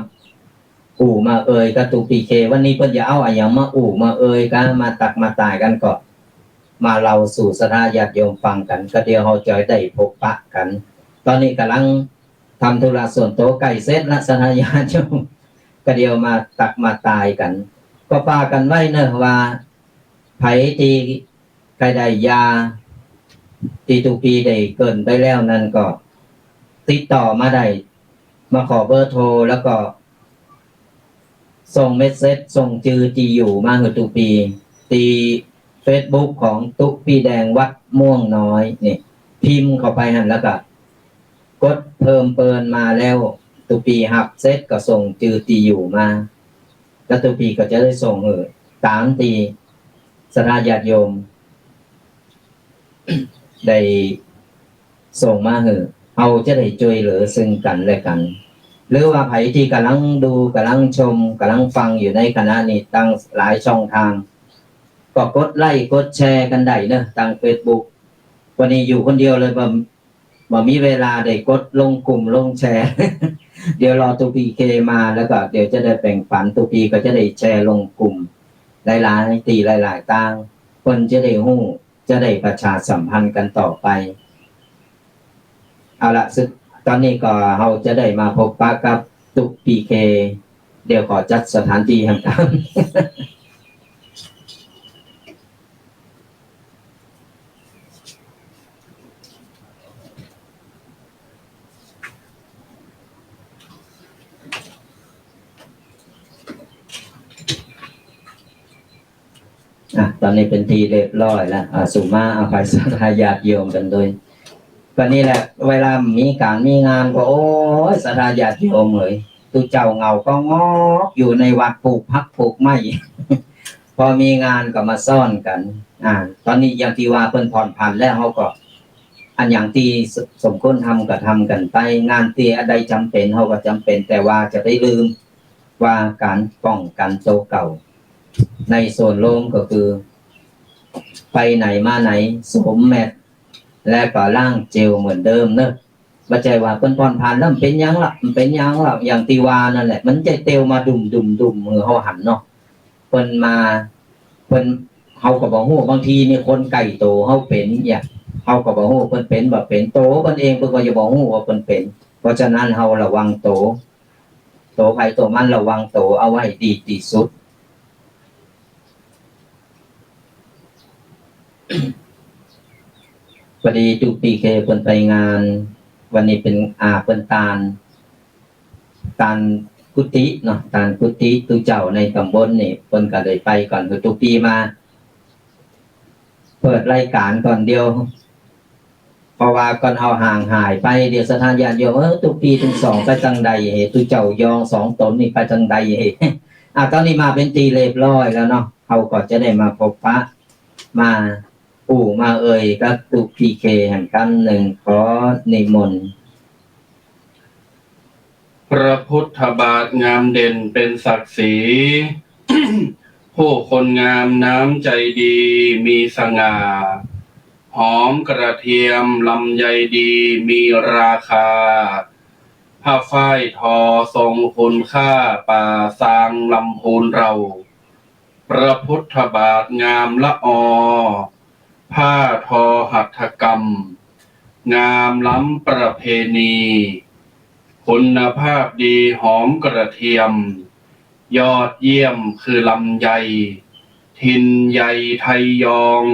อู้มาเอ่ยกับตุ๊ปี๋เค วันนี้เปิ้นจะเอาอะหยังมาอู้มาเอ่ยกั๋น มาตักมาตายกั๋น ก็มาเล่าสู่ศรัทธาญาติโยมฟังกั๋น ก็เดี๋ยวเฮาจะได้พบปะกั๋น ต๋อนนี้ก่ำลัง ทำธุระส่วนตั๋วใก้เสร็จละ ศรัทธาญาติโยม ก็เดี๋ยวมาตักมาตายกั๋น ก็ฝากกั๋นไว้เนาะว่า ใผตี้ใก้ได้ยาตี้ตุ๊ปี๋ได้เกริ่นไปแล้วนั้นก็ติดต่อมาได้ มาขอเบอร์โทร แล้วก็ ส่งเมสเซจ ส่งจื้อตี้อยู่มาหื้อตุ๊ปี๋ ตี้เฟซบุ๊กของตุ๊ปี๋แดงวัดม่วงน้อยนี่ พิมพ์เข้าไปหั้นแล้วก็กดเพิ่มเปิ้นมาแล้ว ตุ๊ปี๋ฮับเสร็จก็ส่งจื้อตี้อยู่มา แล้วตุ๊ปี๋ก็จะได้ส่งหื้อต๋ามตี้ศรัทธาญาติโยม ได้ส่งมาหื้อ เฮาจะได้จ้วยเหลือซึ่งกั๋นและกั๋น หรือว่าใผตี้ก่ำลังดู ก่ำลังชม ก่ำลังฟังอยู่ในขณะนี้ ตางหลายช่องตาง ก็กดไลก์ กดแชร์กั๋นได้เนาะ ตางเฟซบุ๊ก วันนี้อยู่คนเดียวเลย บ่ บ่มีเวลาได้กดลงกลุ่มลงแชร์ เดี๋ยวรอตุ๊ปี๋เคมา แล้วก็เดี๋ยวจะได้แบ่งปั๋น ตุ๊ปี๋ก็จะได้แชร์ลงกลุ่ม หลายๆ ตี้หลายๆ ตาง เปิ้นจะได้ฮู้ จะได้ประชาสัมพันธ์กั๋นต่อไป เอาละ ซึ่งต๋อนนี้ก็เฮาจะได้มาพบปะกับตุ๊กปีเค เดี๋ยวขอจัดสถานตี้แหมก่อน อ่ะ ต๋อนนี้เป๋นตี้เรียบร้อยแล้ว อ่ะ สุมาอภัยศรัทธาญาติโยมกั๋นโดย วันนี้แหละ เวลามีก๋านมีงานก็ โอ้ย ศรัทธาญาติโยมเอ๋ย ตุ๊เจ้าเหง้าก็งอกอยู่ในวัดปลูกผักปลูกไม้ พอมีงานก็มาซ้อนกั๋น อ่า ต๋อนนี้อย่างตี้ว่าเปิ้นผ่อนผันแล้ว เฮาก็ อันหยังตี้ส- สมควรทำก็ทำกั๋นไป งานตี้อันใดจ๋ำเป๋น เฮาก็จ๋ำเป๋น แต่ว่าจะได้ลืมว่าก๋านป้องกั๋นตั๋วเก่า ในส่วนรวมก็คือ ไปไหนมาไหนสวมแมสก์ และก็ล้างเจลเหมือนเดิมเนาะ บ่ใจ้ว่าเปิ้นผ่อนผันแล้ว บ่เป๋นหยังละ บ่เป๋นหยังละ อย่างตี้ว่านั่นแหละ มันจะเตียวมาดุ่มๆๆ หื้อเฮาหันเนาะ เปิ้นมา เปิ้น เฮาก็บ่ฮู้ บางทีมีคนใก้ตั๋วเฮาเป๋นเนี่ย เฮาก็บ่ฮู้เปิ้นเป๋นบ่เป๋น ตั๋วเปิ้นเองเปิ้นก็ยังบ่ฮู้ว่าเปิ้นเป๋น เพราะฉะนั้นเฮาระวังตั๋ว ตั๋วใผตั๋วมัน ระวังตั๋วเอาไว้ดีตี้สุด พอดีตุ๊กปีเคเปิ้นไปงาน วันนี้เป๋น อ่า เป๋นตาน ตานกุฏิเนาะ ตานกุฏิตุ๊เจ้าในต๋ำบลนี่ เปิ้นก็เลยไปก่อน คือตุ๊กปีมา เปิดรายก๋านก่อนเดียว เพราะว่าก่อนเฮาห่างหายไป เดี๋ยวศรัทธาญาติโยม เออ ตุ๊กปีตึงสองไปตางใดเห ตุ๊เจ้ายองสองต๋นนี่ไปตางใดเห อ่ะ ต๋อนนี้มาเป๋นตี้เรียบร้อยแล้วเนาะ เฮาก็จะได้มาพบปะ มาอู้มาเอ่ยกับตุ๊กปีเคแหมกำนึ่ง ขอนิมนต์ พระพุทธบาทงามเด่นเป็นศักดิ์ศรี ผู้คนงามน้ำใจดีมีสง่า หอมกระเทียมลำไยดีมีราคา ผ้าฝ้ายทอทรงคุณค่า ป่าซางลำพูนเรา พระพุทธบาทงามละออ ผ้าทอหัตถกรรม งามล้ำประเพณี คุณภาพดีหอมกระเทียม ยอดเยี่ยมคือลำไย ถิ่นใหญ่ไทยยอง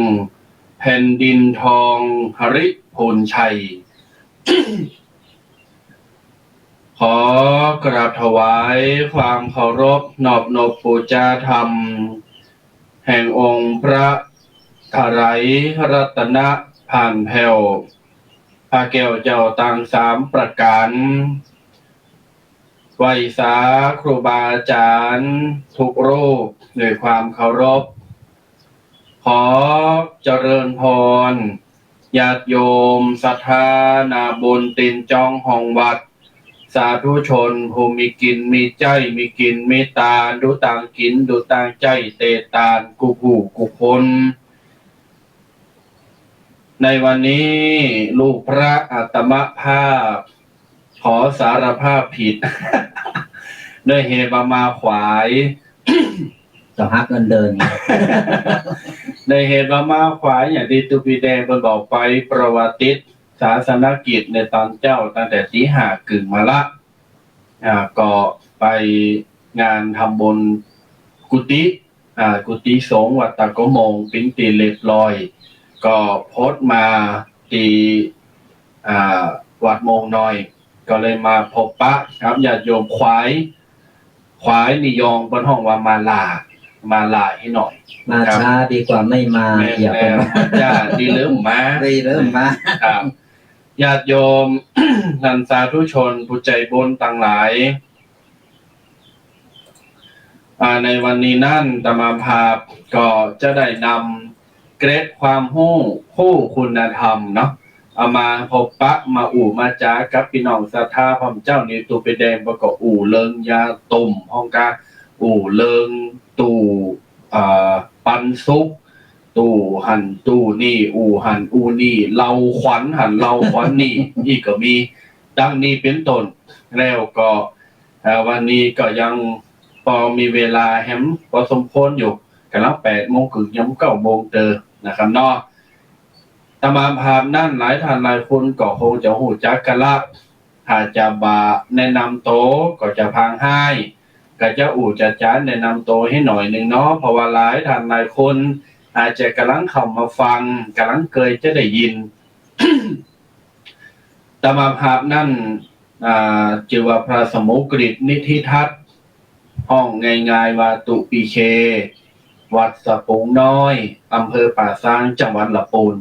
แผ่นดินทองหริพูนชัย ขอกราบถวายความเคารพนอบนบปู๋จาธรรม แห่งองค์พระถรายรัตนผ่านแผ้ว พระแก้วเจ้าตังสามประก๋าน ไหว้สาครูบาอาจ๋ารย์ทุกรูปด้วยความเคารพ ขอเจริญพร ญาติโยมศรัทธานาบุญตี๋นจองห้องวัด สาธุชนผู้มีกิ๋นมีใจ๊ มีกิ๋นมีตาน ดูตางกิ๋น ดูตางใจ๊ เตตานกู้ผู้กู้คน ในวันนี้ลูกพระอาตมาภาพ ขอสารภาพผิด ด้วยเหตุว่ามาขวาย ต้องหักเงินเดือน ด้วยเหตุว่ามาขวาย อย่างตี้ตุ๊กปีแดงเปิ้นบอกไป เพราะว่าติดศาสนกิจในต๋อนเจ๊าตั้งแต่ตี๋ห้ากึ่งมาละ อ่า ก็ไปงานทำบุญกุฏิ อ่า กุฏิสงฆ์วัดตาโกโมง เป๋นตี้เรียบร้อย ก็พอดมาตี้ อ่า วัดโมงน้อย ก็เลยมาพบปะกับญาติโยม ขวาย ขวายนี่ยองเปิ้นฮ้องว่ามาหล้า มาหล้าให้หน่อย มา ครับ ช้าดีกว่าไม่มา แม่น อย่าไป แล้ว มา จ้า ดีเริ่มมา ดีเริ่มมา ครับ ญาติโยม ท่านสาธุชนผู้ใจ๋บุญตังหลาย อ่า ในวันนี้นั้นอาตมาภาพก็จะได้นำเกร็ดความฮู้ ฮู้คุณธรรมเนาะ เอามาพบปะมาอู้มาจ๋ากับปี้น้องศรัทธาพ่อเจ้า นี่ตุ๊กปีแดงเปิ้นก็อู้เรื่องยาตุ่ม ฮ้องกา อู้เรื่องตู้ อ่า ปันสุข ตู้หั้นตู้นี่ อู้หั้นอู้นี่ เล่าขวัญหั้นเล่าขวัญนี่ อี้ก็มี ดังนี้เป๋นต้น แล้วก็ เอ่อ วันนี้ก็ยังปอมีเวลาแหมปอสมควรอยู่ ก๋ำลังแปดโมงเกิ่ง ยามเก้าโมงเตอนะครับเนาะ อาตมาภาพนั้นหลายท่านหลายคนก็คงจะฮู้จักกั๋นละ ถ้าจะบ่าแนะนำโตก็จะพางฮ้าย ก็จะอู้จะจ๋าแนะนำโตหื้อหน่อยนึ่งเนาะ เพราะว่าหลายท่านหลายคนอาจจะก๋ำลังเข้ามาฟัง ก๋ำลังเกยจะได้ยิน อาตมาภาพนั้น อ่า จื้อว่าพระสมุกฤตนิธิทัศน์ ฮ้องง่ายๆ ว่าตุ๊ปิเค วัดสะปูงน้อย อำเภอป่าซาง จังหวัดละปูน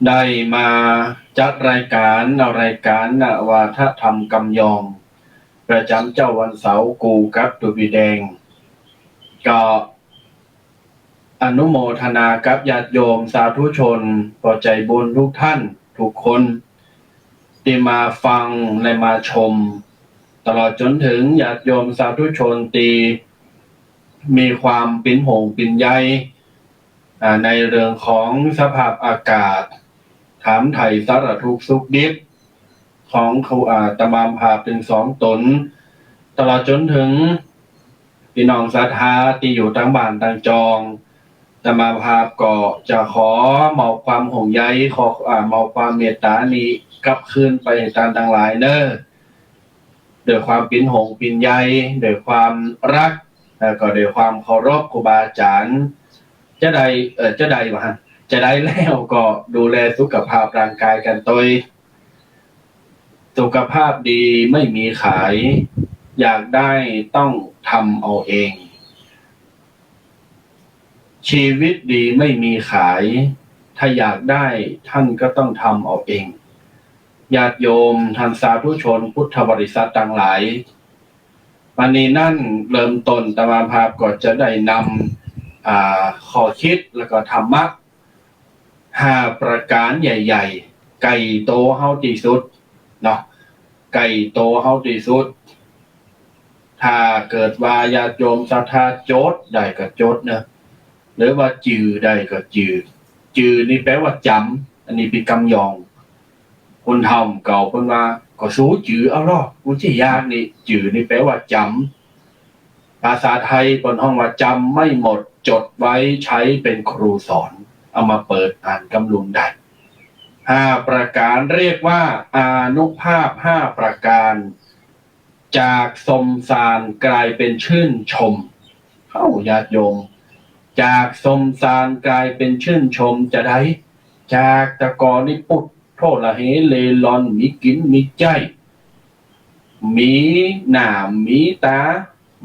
ได้มาจัดรายก๋าน เอารายก๋านนวาทธรรมกำยอง ประจ๋ำเจ๊าวันเสาร์ กู่กับตุ๊ปิแดง ก็ อนุโมทนากับญาติโยมสาธุชน ผู้ใจ๋บุญทุกท่านทุกคน ตี้มาฟังและมาชม ตลอดจ๋นเถิงญาติโยมสาธุชนตี้มีความปิ๋นห่วงปิ๋นใย อ่า ในเรื่องของสภาพอากาศ ถามไถ่สารทุกข์สุขดิบ ของครูอาตมาภาพตึงสองต๋น ตลอดจ๋นเถิงปี้น้องศรัทธาตี้อยู่ตางบ้านตางจอง อาตมาภาพก็จะขอมอบความห่วงใย ขอ อ่า มอบความเมตต๋านี้กลับคืนไปหื้อต้านตังหลายเน่อ ด้วยความปิ๋นห่วงปิ๋นใย ด้วยความฮัก แล้วก็ด้วยความเคารพครูบาอาจ๋ารย์ จะได้ เอ่อ จะได้ว่า จะได้แล้วก็ดูแลสุขภาพร่างกายกั๋นตวย สุขภาพดีไม่มีขาย อยากได้ต้องทำเอาเอง ชีวิตดีไม่มีขาย ถ้าอยากได้ท่านก็ต้องทำเอาเอง ญาติโยมท่านสาธุชนพุทธบริษัทตังหลาย วันนี้นั้นเริ่มต้นอาตมาภาพก็จะได้นำ อ่า ข้อคิดแล้วก็ธรรมะ ห้าประก๋านใหญ่ๆ ใก้ตั๋วเฮาตี้สุดเนาะ ใก้ตั๋วเฮาตี้สุด ถ้าเกิดว่าญาติโยมศรัทธาจดได้ก็จดเนาะ หรือว่าจื้อได้ก็จื้อ จื้อนี่แปลว่าจ๋ำ อันนี้เป๋นกำยอง คนเฒ่าเก่าเปิ้นว่า ก็สูจื้อเอาลอ กูจะยากนี่ จื้อนี่แปลว่าจ๋ำ ภาษาไทยเปิ้นฮ้องว่าจ๋ำไม่หมด จดไว้ใช้เป็นครูสอน เอามาเปิดอ่านกำลุงได้ ห้าประก๋านเรียกว่าอานุภาพห้าประก๋าน จากสมสารกลายเป็นชื่นชม เอ้า ญาติโยม จากสมสารกลายเป็นชื่นชมจะใด จากแต่ก่อนนี้ปุดโทละเหเล่ร่อน มีกิ๋นมีใจ๊ มีหน้ามีต๋า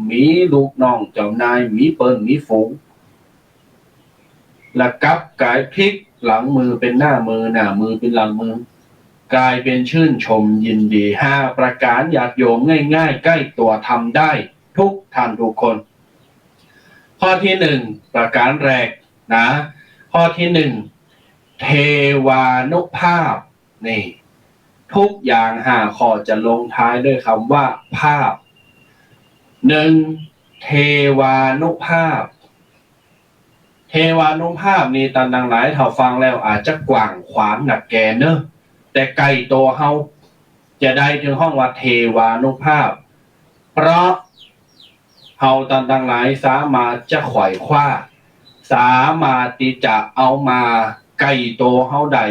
มีลูกน้องเจ้านาย มีเปิ้นมีฝูง ละกลับก๋ายพลิกหลังมือเป๋นหน้ามือ หน้ามือเป๋นหลังมือ กลายเป๋นชื่นชมยินดี ห้าประก๋าน ญาติโยม ง่ายๆ ใก้ตั๋ว ทำได้ทุกท่านทุกคน ข้อตี้หนึ่ง ประก๋านแรกนะ ข้อตี้หนึ่ง เทวานุภาพ นี่ ทุกอย่างห้าข้อจะลงท้ายด้วยกำว่าภาพ หนึ่ง เทวานุภาพ เทวานุภาพนี่ต้านตังหลายถ้าฟังแล้วอาจจะกว้างขวางนักแก่เนาะ แต่ใก้ตั๋วเฮา จะใดเถิงฮ้องว่าเทวานุภาพ เพราะเฮาต้านตังหลายสามารถจะไขว่คว้า สามารถตี้จะเอามาใก้ตั๋วเฮาได้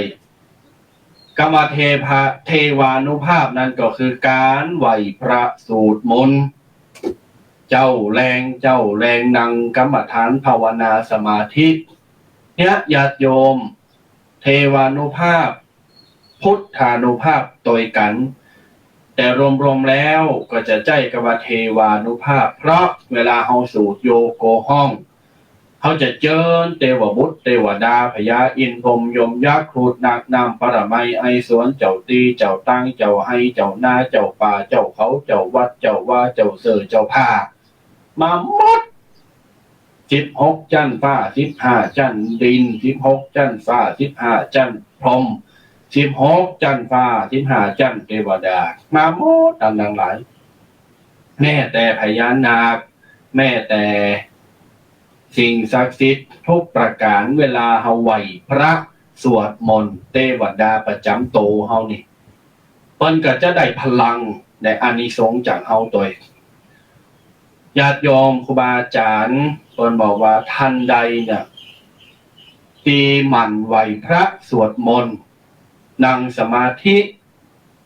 กำว่าเทพะ เทวานุภาพนั้นก็คือก๋านไหว้พระสูตรมนต์ เจ้าแลงเจ้าแลง นั่งกรรมฐานภาวนาสมาธิ เนี่ย ญาติโยม เทวานุภาพ พุทธานุภาพตวยกั๋น แต่รวมๆ แล้วก็จะใจ๊กำว่าเทวานุภาพ เพราะเวลาเฮาสูตรโยโกฮ้อง เฮาจะเจิญเตวบุตรเตวดา พญาอินทร์พรหมยมยักษ์ครุฑนาคน้ำปรมัยไอศวร เจ้าตี้เจ้าตาง เจ้าไฮ่เจ้านา เจ้าป่าเจ้าเขา เจ้าวัดเจ้าวา เจ้าเสื้อเจ้าผ้า มาหมด สิบหกจั๊นฟ้า สิบห้าจั๊นดิน สิบหกจั๊นฟ้า สิบห้าจั๊นพรหม สิบหกจั๊นฟ้า สิบห้าจั๊นเตวดา มาหมดต้านตังหลาย แม้แต่พญานาค แม้แต่สิ่งศักดิ์สิทธิ์ทุกประก๋าน เวลาเฮาไหว้พระสวดมนต์ เตวดาประจ๋ำตั๋วเฮานี่ เปิ้นก็จะได้พลัง ได้อานิสงส์จากเฮาตวย ญาติโยมครูบาอาจ๋ารย์เปิ้นบอกว่าต้านใดเนี่ย ตี้หมั่นไหว้พระสวดมนต์ นั่งสมาธิ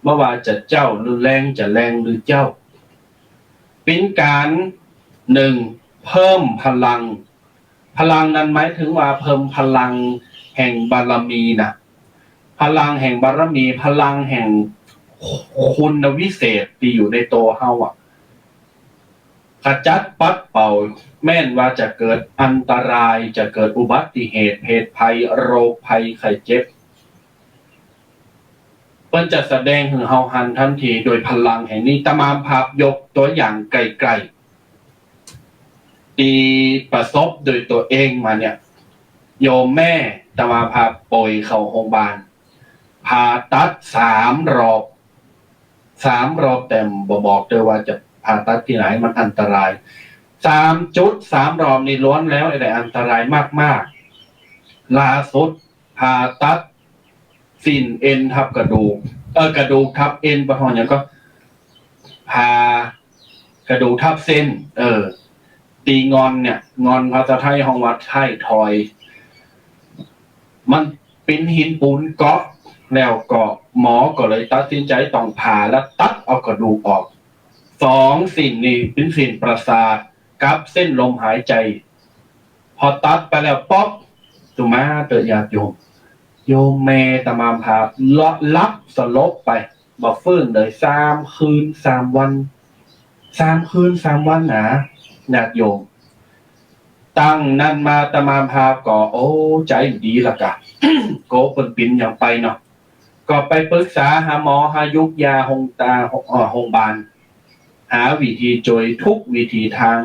บ่ว่าจะเจ๊าหรือแลง จะแลงหรือเจ๊า เป๋นก๋าน นึ่ง เพิ่มพลัง พลังนั้นหมายเถิงว่าเพิ่มพลังแห่งบารมีนะ พลังแห่งบารมี พลังแห่งคุณวิเศษตี้อยู่ในตั๋วเฮาอะ ขจัดปัดเป่า แม้นว่าจะเกิดอันตราย จะเกิดอุบัติเหตุ เพศภัย โรคภัยไข้เจ็บ เปิ้นจะแสดงหื้อเฮาหันตันที โดยพลังแห่งนี้ อาตมาภาพยกตั๋วอย่างใก้ๆ ตี้ประสบโดยตั๋วเองมาเนี่ย โยมแม่อาตมาภาพป่วยเข้าโฮงบาล ผ่าตัดสามรอบ สามรอบ แต่บ่บอกเต๊อะว่าจะผ่าตัดตี้ไหน มันอันตราย สามจุด สามรอบนี่ล้วนแล้วแต่อันตรายมากๆ ล่าสุดผ่าตัด เส้นเอ็นทับกระดูก เออ กระดูกทับเอ็น บ่ฮ้องหยังก็ ผ่ากระดูกทับเส้น เออ ตี้งอนเนี่ย งอนภาษาไทยฮ้องว่าท้ายทอย มันเป๋นหินปูนเกาะ แล้วก็หมอก็เลยตัดสินใจ๋ต้องผ่าแล้วตัดเอากระดูกออก สองเส้นนี่เป๋นเส้นประสาทกับเส้นลมหายใจ๋ พอตัดไปแล้วป๊อก สุมาเต๊อะญาติโยม โยมแม่อาตมาภาพหลับสลบไป บ่ฟื้นเลย สามคืนสามวัน สามคืนสามวันนะ ญาติโยม ตั้งนั้นมาอาตมาภาพก็ โอ้ ใจ๋บ่ดีละกะ โกเปิ้นเป๋นหยังไปเนาะ ก็ไปปรึกษาหาหมอ หายุกยา โฮงตา เอ่อ โฮงบาล หาวิธีจ้วยทุกวิธีตาง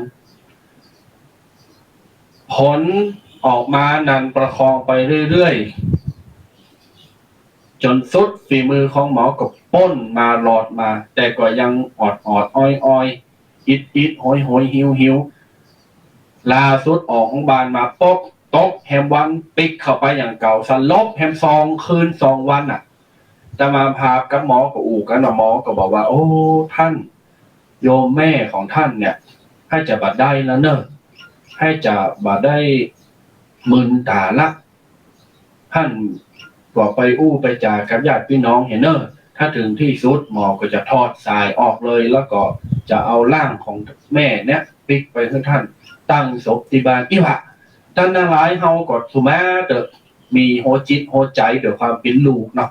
ผลออกมานั้นประคองไปเรื่อยๆ จ๋นสุดฝีมือของหมอก็ป๊นมารอดมา แต่ก็ยังออดๆ อ้อยๆ อิดๆ โหยๆ หิวๆ ล่าสุดออกโฮงบาลมาป๊อก ตกแฮมวัน ปิ๊กเข้าไปอย่างเก่า สลบแฮมสองคืนสองวันน่ะ อาตมาภาพกับหมอก็อู้กั๋นว่า หมอก็บอกว่า โอ้ ต้าน โยมแม่ของต้านเนี่ย หื้อจะบ่ได้ละเน่อ หื้อจะบ่ได้มึนต๋าละ ต้านก็ไปอู้ไปจ๋ากับญาติปี้น้องเหียเน่อ ถ้าเถิงตี้สุดหมอก็จะถอดสายออกเลย แล้วก็จะเอาร่างของแม่เนี่ยปิ๊กไปหื้อต้านตั้งศพตี้บ้าน อี้หว่า ต้านตังหลายเฮาก็สุมาเต๊อะ มีหัวจิตหัวใจ๋ด้วยความเป๋นลูกเนาะ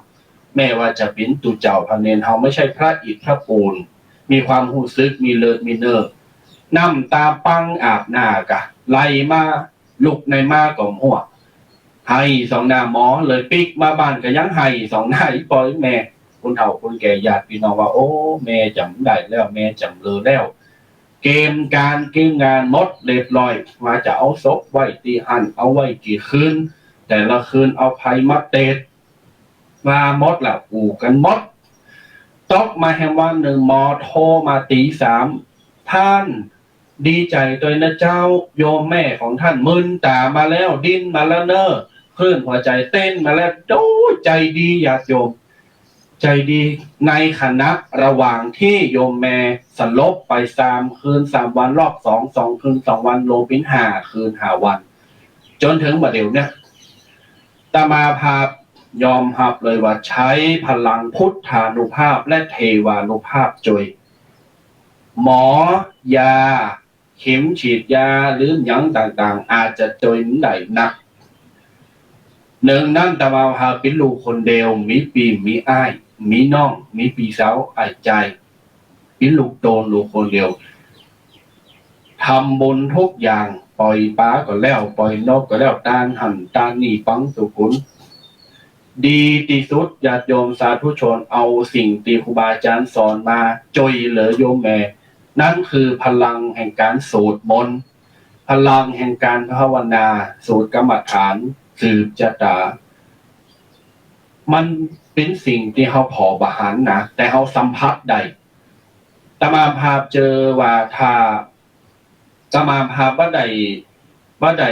แม้ว่าจะเป๋นตุ๊เจ้าพระเณร เฮาไม่ใช่พระอิฐพระปูน มีความฮู้สึก มีเลือดมีเนื้อ น้ำต๋าปังอาบหน้ากะไหลมา ลุกในมาก็ฮ่ว ไห้ส่องหน้าหมอ เลยปิ๊กมาบ้านก็ยังไห้ส่องหน้าอี่ป้ออี่แม่ คนเฒ่าคนแก่ญาติปี้น้องว่า โอ้ แม่จ๋ำได้แล้ว แม่จ๋ำเลือแล้ว เกมก๋านเกมงานหมดเรียบร้อย ว่าจะเอาศพไว้ตี้หั้น เอาไว้กี่คืน แต่ละคืนเอาใผมาเตด ว่าหมดแล้ว อู้กั๋นหมด ตกมาแฮมวันนึ่ง หมอโทรมาตี๋สาม ต้าน ดีใจ๋ตวยนะเจ้า โยมแม่ของต้านมึนต๋ามาแล้ว ดิ้นมาแล้วเน่อ คลื่นหัวใจ๋เต้นมาแล้ว โอ้ ใจ๋ดีญาติโยม ใจ๋ดี ในขณะระหว่างตี้โยมแม่สลบไปสามคืนสามวัน รอบสอง สองคืนสองวัน รวมเป๋นห้าคืนห้าวัน จ๋นเถิงบ่าเดี่ยวเนี่ย อาตมาภาพยอมฮับเลยว่าใจ๊พลังพุทธานุภาพและเทวานุภาพจ้วย หมอ ยา เข็มฉีดยา หรือหยังต่างๆ อาจจะจ้วยบ่ได้นัก นึ่งนั้นอาตมาภาพเป๋นลูกคนเดียว มีปี้มีอ้าย มีน้อง มีปี้สาว อ้ายจาย เป๋นลูกโตนลูกคนเดียว ทำบุญทุกอย่าง ป่อยป๋าก็แล้ว ป่อยนกก็แล้ว ตานหั้นตานนี่ ปังสุกุล ดีตี้สุด ญาติโยมสาธุชน เอาสิ่งตี้ครูบาอาจ๋ารย์สอนมาจ้วยเหลือโยมแม่ นั้นคือพลังแห่งก๋านสวดมนต์ พลังแห่งก๋านภาวนา สวดกรรมฐาน สืบจะต๋า มันเป๋นสิ่งตี้เฮาผ่อบ่หันนะ แต่เฮาสัมผัสได้ อาตมาภาพเจอว่าถ้า อาตมาภาพบ่ได้ บ่ได้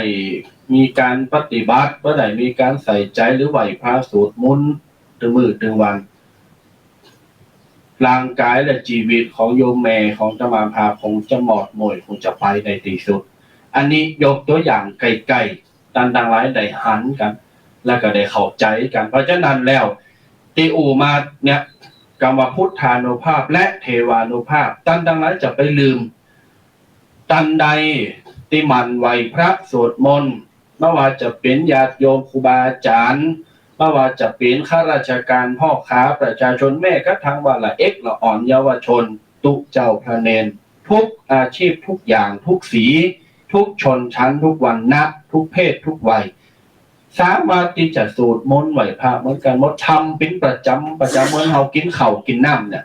มีก๋านปฏิบัติ บ่ได้มีก๋านใส่ใจ๋หรือไหว้พระสวดมนต์ตึงมื้อตึงวัน ร่างก๋ายและจีวิตของโยมแม่ของอาตมาภาพคงจะหมอดหม้วย คงจะไปในตี้สุด อันนี้ยกตั๋วอย่างใก้ๆ ต้านตังหลายได้หันกั๋น แล้วก็ได้เข้าใจ๋กั๋น เพราะฉะนั้นแล้ว ตี้อู้มาเนี่ย กำว่าพุทธานุภาพและเทวานุภาพ ต้านตังหลายจะไปลืม ตันใดตี้หมั่นไหว้พระสวดมนต์ บ่ว่าจะเป๋นญาติโยมครูบาอาจ๋ารย์ บ่ว่าจะเป๋นข้าราชก๋าน พ่อค้า ประชาชน แม้กระทั่งว่าละเอ็กละอ่อนเยาวชน ตุ๊เจ้าพระเณร ทุกอาชีพ ทุกอย่าง ทุกสี ทุกชนชั้น ทุกวรรณะ ทุกเพศ ทุกวัย สามารถตี้จะสวดมนต์ไหว้พระเหมือนกั๋นหมด ทำเป๋นประจ๋ำประจ๋ำ เหมือนเฮากิ๋นข้าวกิ๋นน้ำเนี่ย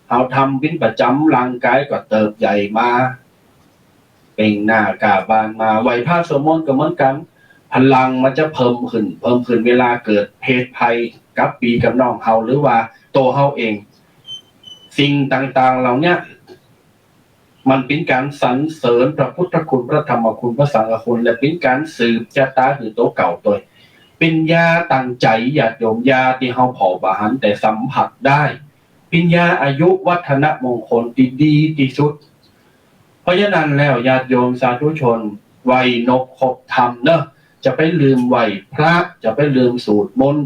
เฮาทำเป๋นประจ๋ำ ร่างก๋ายก็เติบใหญ่มา เปล่งหน้าก้าบานมา ไหว้พระสวดมนต์ก็เหมือนกั๋น พลังมันจะเพิ่มขึ้น เพิ่มขึ้น เวลาเกิดเหตุภัยกับปี้กับน้องเฮา หรือว่าตั๋วเฮาเอง สิ่งต่างๆ เหล่าเนี้ย มันเป๋นก๋านสรรเสริญพระพุทธคุณ พระธรรมคุณ พระสังฆคุณ และเป๋นก๋านสืบจะต๋าหื้อตั๋วเก่าตวย เป๋นยาตังใจ๋ ญาติโยม ยาตี้เฮาผ่อบ่หันแต่สัมผัสได้ เป๋นยาอายุวัฒนมงคลตี้ดีตี้สุด เพราะฉะนั้นแล้ว ญาติโยมสาธุชน ไหว้นบครบธรรมเนาะ จะไปลืมไหว้พระ จะไปลืมสวดมนต์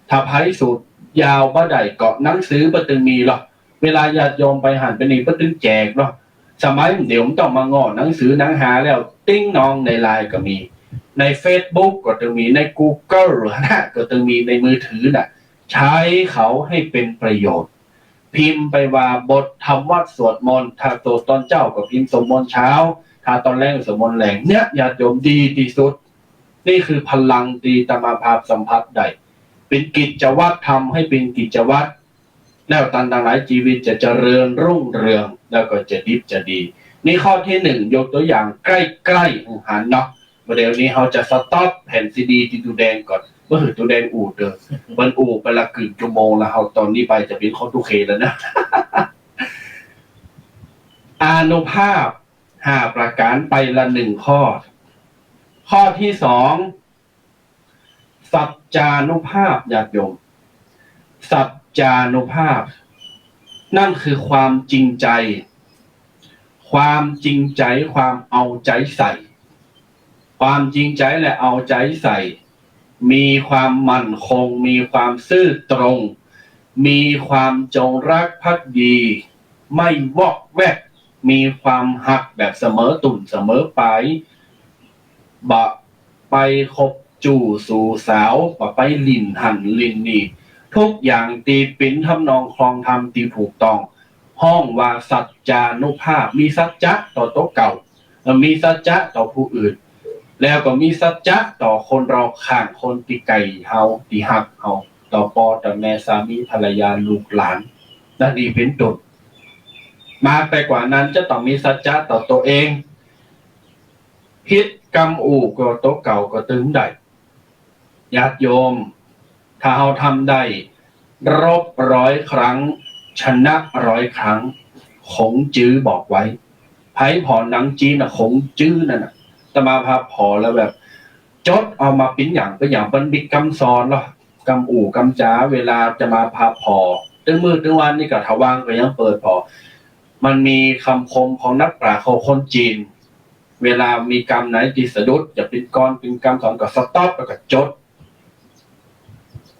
ถ้าใผสวดยาวบ่ได้ก็หนังสือบ่ตึงมีหรอก เวลาญาติโยมไปหั้นไปนี่บ่ตึงแจกหรอก สมัยเดี๋ยวมันต้องมาง้อหนังสือหนังหาแล้ว ติ๊งนองในไลน์ก็มี ในเฟซบุ๊กก็ตึงมี ในกูเกิลนะ ก็ตึงมีในมือถือน่ะ ใจ๊เขาให้เป๋นประโยชน์ พิมพ์ไปว่าบทธรรมวัตรสวดมนต์ ถ้าสวดตอนเจ๊าก็พิมพ์สวดมนต์เจ๊า ถ้าตอนแลงสวดมนต์แลง เนี่ย ญาติโยม ดีตี้สุด นี่คือพลังตี้อาตมาภาพสัมผัสได้ เป๋นกิจวัตร ทำให้เป๋นกิจวัตร แล้วต้านตังหลายจีวิตจะเจริญรุ่งเรือง แล้วก็จะดิบจะดี นี่ข้อตี้หนึ่ง ยกตั๋วอย่างใก้ๆ หื้อหันเนาะ บ่าเดี๋ยวนี้เฮาจะสต็อปแผ่นซีดีตี้ตุ๊แดงก่อน บ่หื้อตุ๊แดงอู้เต๊อะ เปิ้นอู้ไปละกึ่งชั่วโมงแล้ว เฮาต๋อนนี้ไปจะเป๋นของตุ๊เคแล้วนะ อานุภาพห้าประก๋านไปละหนึ่งข้อ ข้อตี้สอง สัจจานุภาพ ญาติโยม สัจจานุภาพ นั่นคือความจริงใจ๋ ความจริงใจ๋ ความเอาใจ๋ใส่ ความจริงใจ๋และเอาใจ๋ใส่ มีความมั่นคง มีความซื่อตรง มีความจงรักภักดี ไม่วอกแวก มีความฮักแบบเสมอต้นเสมอปลาย บ่ไปคบจู๋สู่สาว บ่ไปหลิ้นหั้นหลิ้นนี่ ทุกอย่างตี้เป๋นทำนองครองธรรมตี้ถูกต้อง ฮ้องว่าสัจจานุภาพ มีสัจจะต่อตั๋วเก่า มีสัจจะต่อผู้อื่น แล้วก็มีสัจจะต่อคนรอบข้าง คนตี้ใก้เฮา ตี้ฮักเฮา ต่อป้อต่อแม่ สามีภรรยา ลูกหลาน ดังนี้เป๋นต้น มากไปกว่านั้นจะต้องมีสัจจะต่อตั๋วเอง ผิดกำอู้ก็ตั๋วเก่าก็ตึงได้ ญาติโยม ถ้าเฮาทำได้ รบร้อยครั้ง ชนะร้อยครั้ง ขงจื้อบอกไว้ ใผผ่อหนังจีนน่ะ ขงจื้อนั่นน่ะ อาตมาภาพผ่อแล้วแบบ จดเอามาเป๋นอย่างเป๋นอย่าง มันมีกำสอนเนาะ กำอู้กำจ๋า เวลาอาตมาภาพผ่อ ตึงมื้อตึงวันนี้ก็ถ้าว่างก็ยังเปิดผ่อ มันมีกำคมของนักปราชญ์คนจีน เวลามีกำไหนตี้สะดุด จะเป๋นกลอนเป๋นกำสอนก็สต็อปแล้วก็จด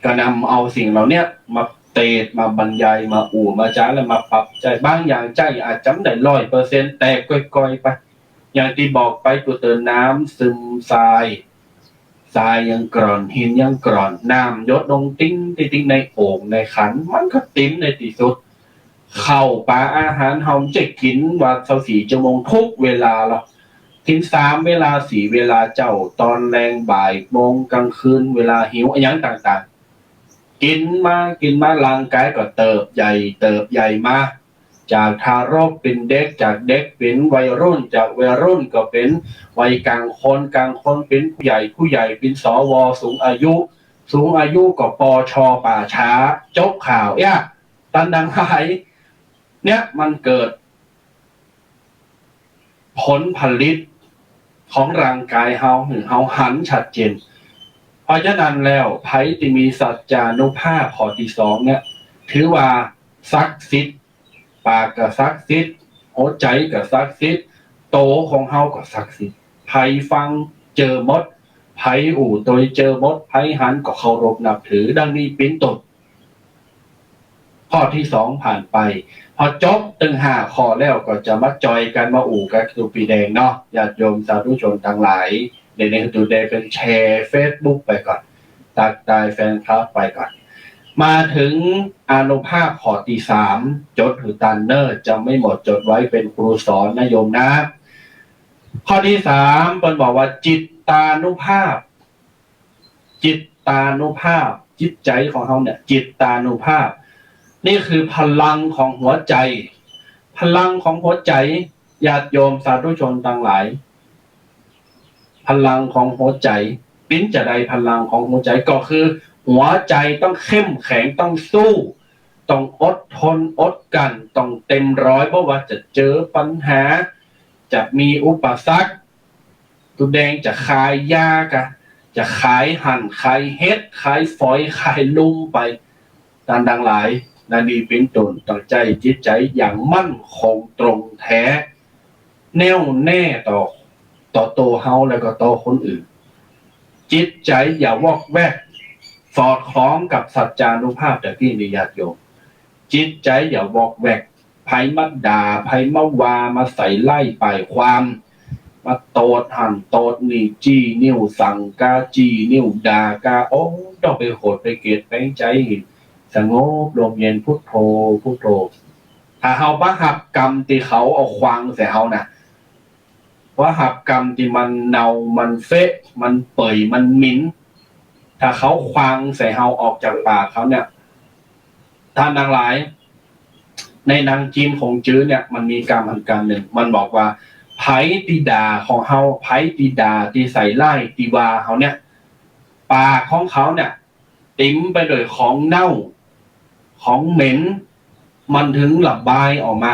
ก็นำเอาสิ่งเหล่าเนี้ยมาเตสน์ มาบรรยาย มาอู้มาจ๋า แล้วมาปรับใจ๊ บางอย่างใจ๊อาจจะบ่ได้ร้อยเปอร์เซ็นต์ แต่ก่อยๆ ไป อย่างตี้บอกไป กูเติมน้ำซึมทราย ทรายยังกร่อน หินยังกร่อน น้ำหยดลงติ๊งติ๊งติ๊งในโอ่งในขัน มันก็ติ๊มในตี้สุด ข้าวป๋าอาหารเฮาจะกิ๋นวันซาวสี่ชั่วโมงทุกเวลาหรอก กิ๋นสามเวลาสี่เวลาเจ๊า ตอนแลง บ่ายโมง กลางคืน เวลาหิว อะหยังต่างๆ กิ๋นมา กิ๋นมา ร่างก๋ายก็เติบใหญ่ เติบใหญ่มา จากทารกเป๋นเด็ก จากเด็กเป๋นวัยรุ่น จากวัยรุ่นก็เป๋นวัยกลางคน กลางคนเป๋นผู้ใหญ่ ผู้ใหญ่เป๋น สว สูงอายุ สูงอายุก็ ปช ป่าช้า จบข่าว เอี้ย ตันดังหลาย เนี่ยมันเกิดผลผลิตของร่างก๋ายเฮา หื้อเฮาหันชัดเจน เพราะฉะนั้นแล้ว ใผตี้มีสัจจานุภาพข้อตี้สองเนี่ย ถือว่า ศักดิ์สิทธิ์ ปากก็ศักดิ์สิทธิ์ หัวใจ๋ก็ศักดิ์สิทธิ์ โตของเฮาก็ศักดิ์สิทธิ์ ใผฟังเจอหมด ใผอู้ตวยเจอหมด ใผหันก็เคารพนับถือ ดังนี้เป๋นต้น ข้อตี้สองผ่านไป พอจบตึงห้าข้อแล้วก็จะมาจอยกั๋นมาอู้กับตุ๊ปีแดงเนาะ ญาติโยมสาธุชนตังหลาย เดี๋ยวนี้ตุ๊แดงเปิ้นแชร์เฟซบุ๊กไปก่อน ตั๊กตายแฟนคลับไปก่อน มาเถิงอานุภาพข้อตี้สาม จดหื้อตันเน่อ จะไม่หมดจดไว้ เป๋นครูสอนนะโยมนะ ข้อตี้สามเปิ้นบอกว่าจิตตานุภาพ จิตตานุภาพ จิตใจ๋ของเฮาเนี่ย จิตตานุภาพ นี่คือพลังของหัวใจ๋ พลังของหัวใจ๋ ญาติโยมสาธุชนตังหลาย พลังของหัวใจ๋ เป๋นจาใดพลังของหัวใจ๋ ก็คือหัวใจ๋ต้องเข้มแข็ง ต้องสู้ ต้องอดทนอดกลั้น ต้องเต็มร้อย บ่ว่าจะเจอปัญหา จะมีอุปสรรค ตุ๊แดงจะขายยาก่ะ จะขายหั่น ขายเห็ด ขายฝอย ขายลุมไป ตันตังหลาย ดังนี้เป๋นต้น ต้องใจ๊จิตใจ๋อย่างมั่นคงตรงแต๊ แน่วแน่ต่อ ต่อตั๋วเฮาแล้วก็ต่อคนอื่น จิตใจ๋อย่าวอกแวก สอดคล้องกับสัจจานุภาพตะกี้นี่ญาติโยม จิตใจ๋อย่าวอกแวก ใผมาด่า ใผมาว่า มาใส่ร้ายป้ายความ มาโต้ษหั้นโต้ษนี่ จี้นิ้วสั่งก๋า จี้นิ้วด่าก๋า โอ้ ต้องไปโขดไปเกลียดแปงใจ๋ สงบร่มเย็น พุทโธ พุทโธ ถ้าเฮาบ่ฮับกรรมตี้เขาเอาขว้างใส่เฮาน่ะ บ่ฮับกรรมตี้มันเน่า มันเฟะ มันเปื่อย มันหมิ่น ถ้าเขาขว้างใส่เฮาออกจากปากเขาเนี่ย ท่านตังหลาย ในหนังจีนขงจื้อเนี่ย มันมีกำอันกำนึ่ง มันบอกว่า ใผตี้ด่าของเฮา ใผตี้ด่า ตี้ใส่ร้าย ตี้ว่าเฮาเนี่ย ปากของเขาเนี่ย เต็มไปด้วยของเน่า ของเหม็น มันถึงระบายออกมา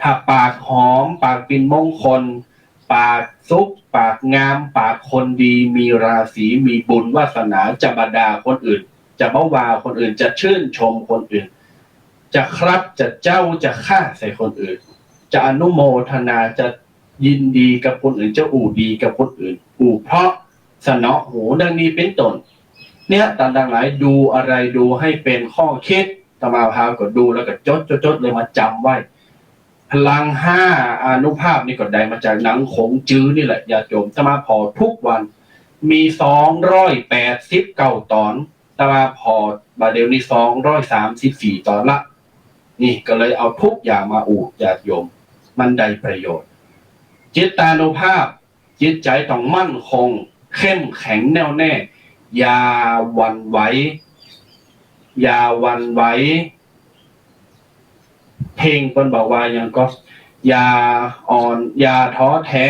ถ้าปากหอม ปากเป๋นมงคล ปากสุข ปากงาม ปากคนดี มีราศี มีบุญวาสนา จะบ่ด่าคนอื่น จะบ่ว่าคนอื่น จะชื่นชมคนอื่น จะครับ จะเจ้า จะข้าใส่คนอื่น จะอนุโมทนา จะยินดีกับคนอื่น จะอู้ดีกับคนอื่น อู้เพราะสนอหู ดังนี้เป๋นต้น เนี่ย ตันตังหลาย ดูอะไรดูให้เป๋นข้อคิด อาตมาภาพก็ดูแล้วก็จด จด จดเลย มาจ๋ำไว้ พลังห้าอานุภาพนี่ก็ได้มาจากหนังขงจื้อนี่แหละ ญาติโยม อาตมาผ่อทุกวัน มีสองร้อยแปดสิบเก้าตอน อาตมาผ่อบ่าเดี่ยวนี้สองร้อยสามสิบสี่ตอนละ นี่ก็เลยเอาทุกอย่างมาอู้ ญาติโยม มันได้ประโยชน์ จิตตานุภาพ จิตใจ๋ต้องมั่นคง เข้มแข็งแน่วแน่ อย่าหวั่นไหว อย่าหวั่นไหว เพลงเปิ้นบอกว่าหยังก็ อย่าอ่อน อย่าท้อแท้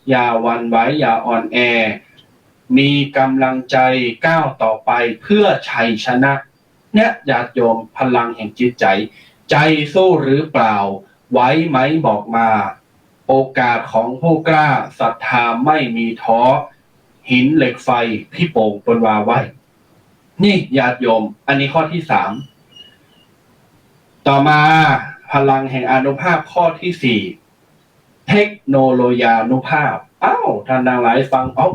อย่าหวั่นไหว อย่าอ่อนแอ มีกำลังใจก้าวต่อไปเพื่อชัยชนะ เนี่ย ญาติโยม พลังแห่งจิตใจ๋ ใจ๋สู้หรือเปล่า ไหวไหมบอกมา โอกาสของผู้กล้า ศรัทธาไม่มีท้อ หินเหล็กไฟ ผีโป่ง เปิ้นว่าไว้ นี่ ญาติโยม อันนี้ข้อตี้สาม ต่อมา พลังแห่งอานุภาพข้อตี้สี่ เทคโนโลยานุภาพ อ้าว ท่านตังหลายฟัง เอ้า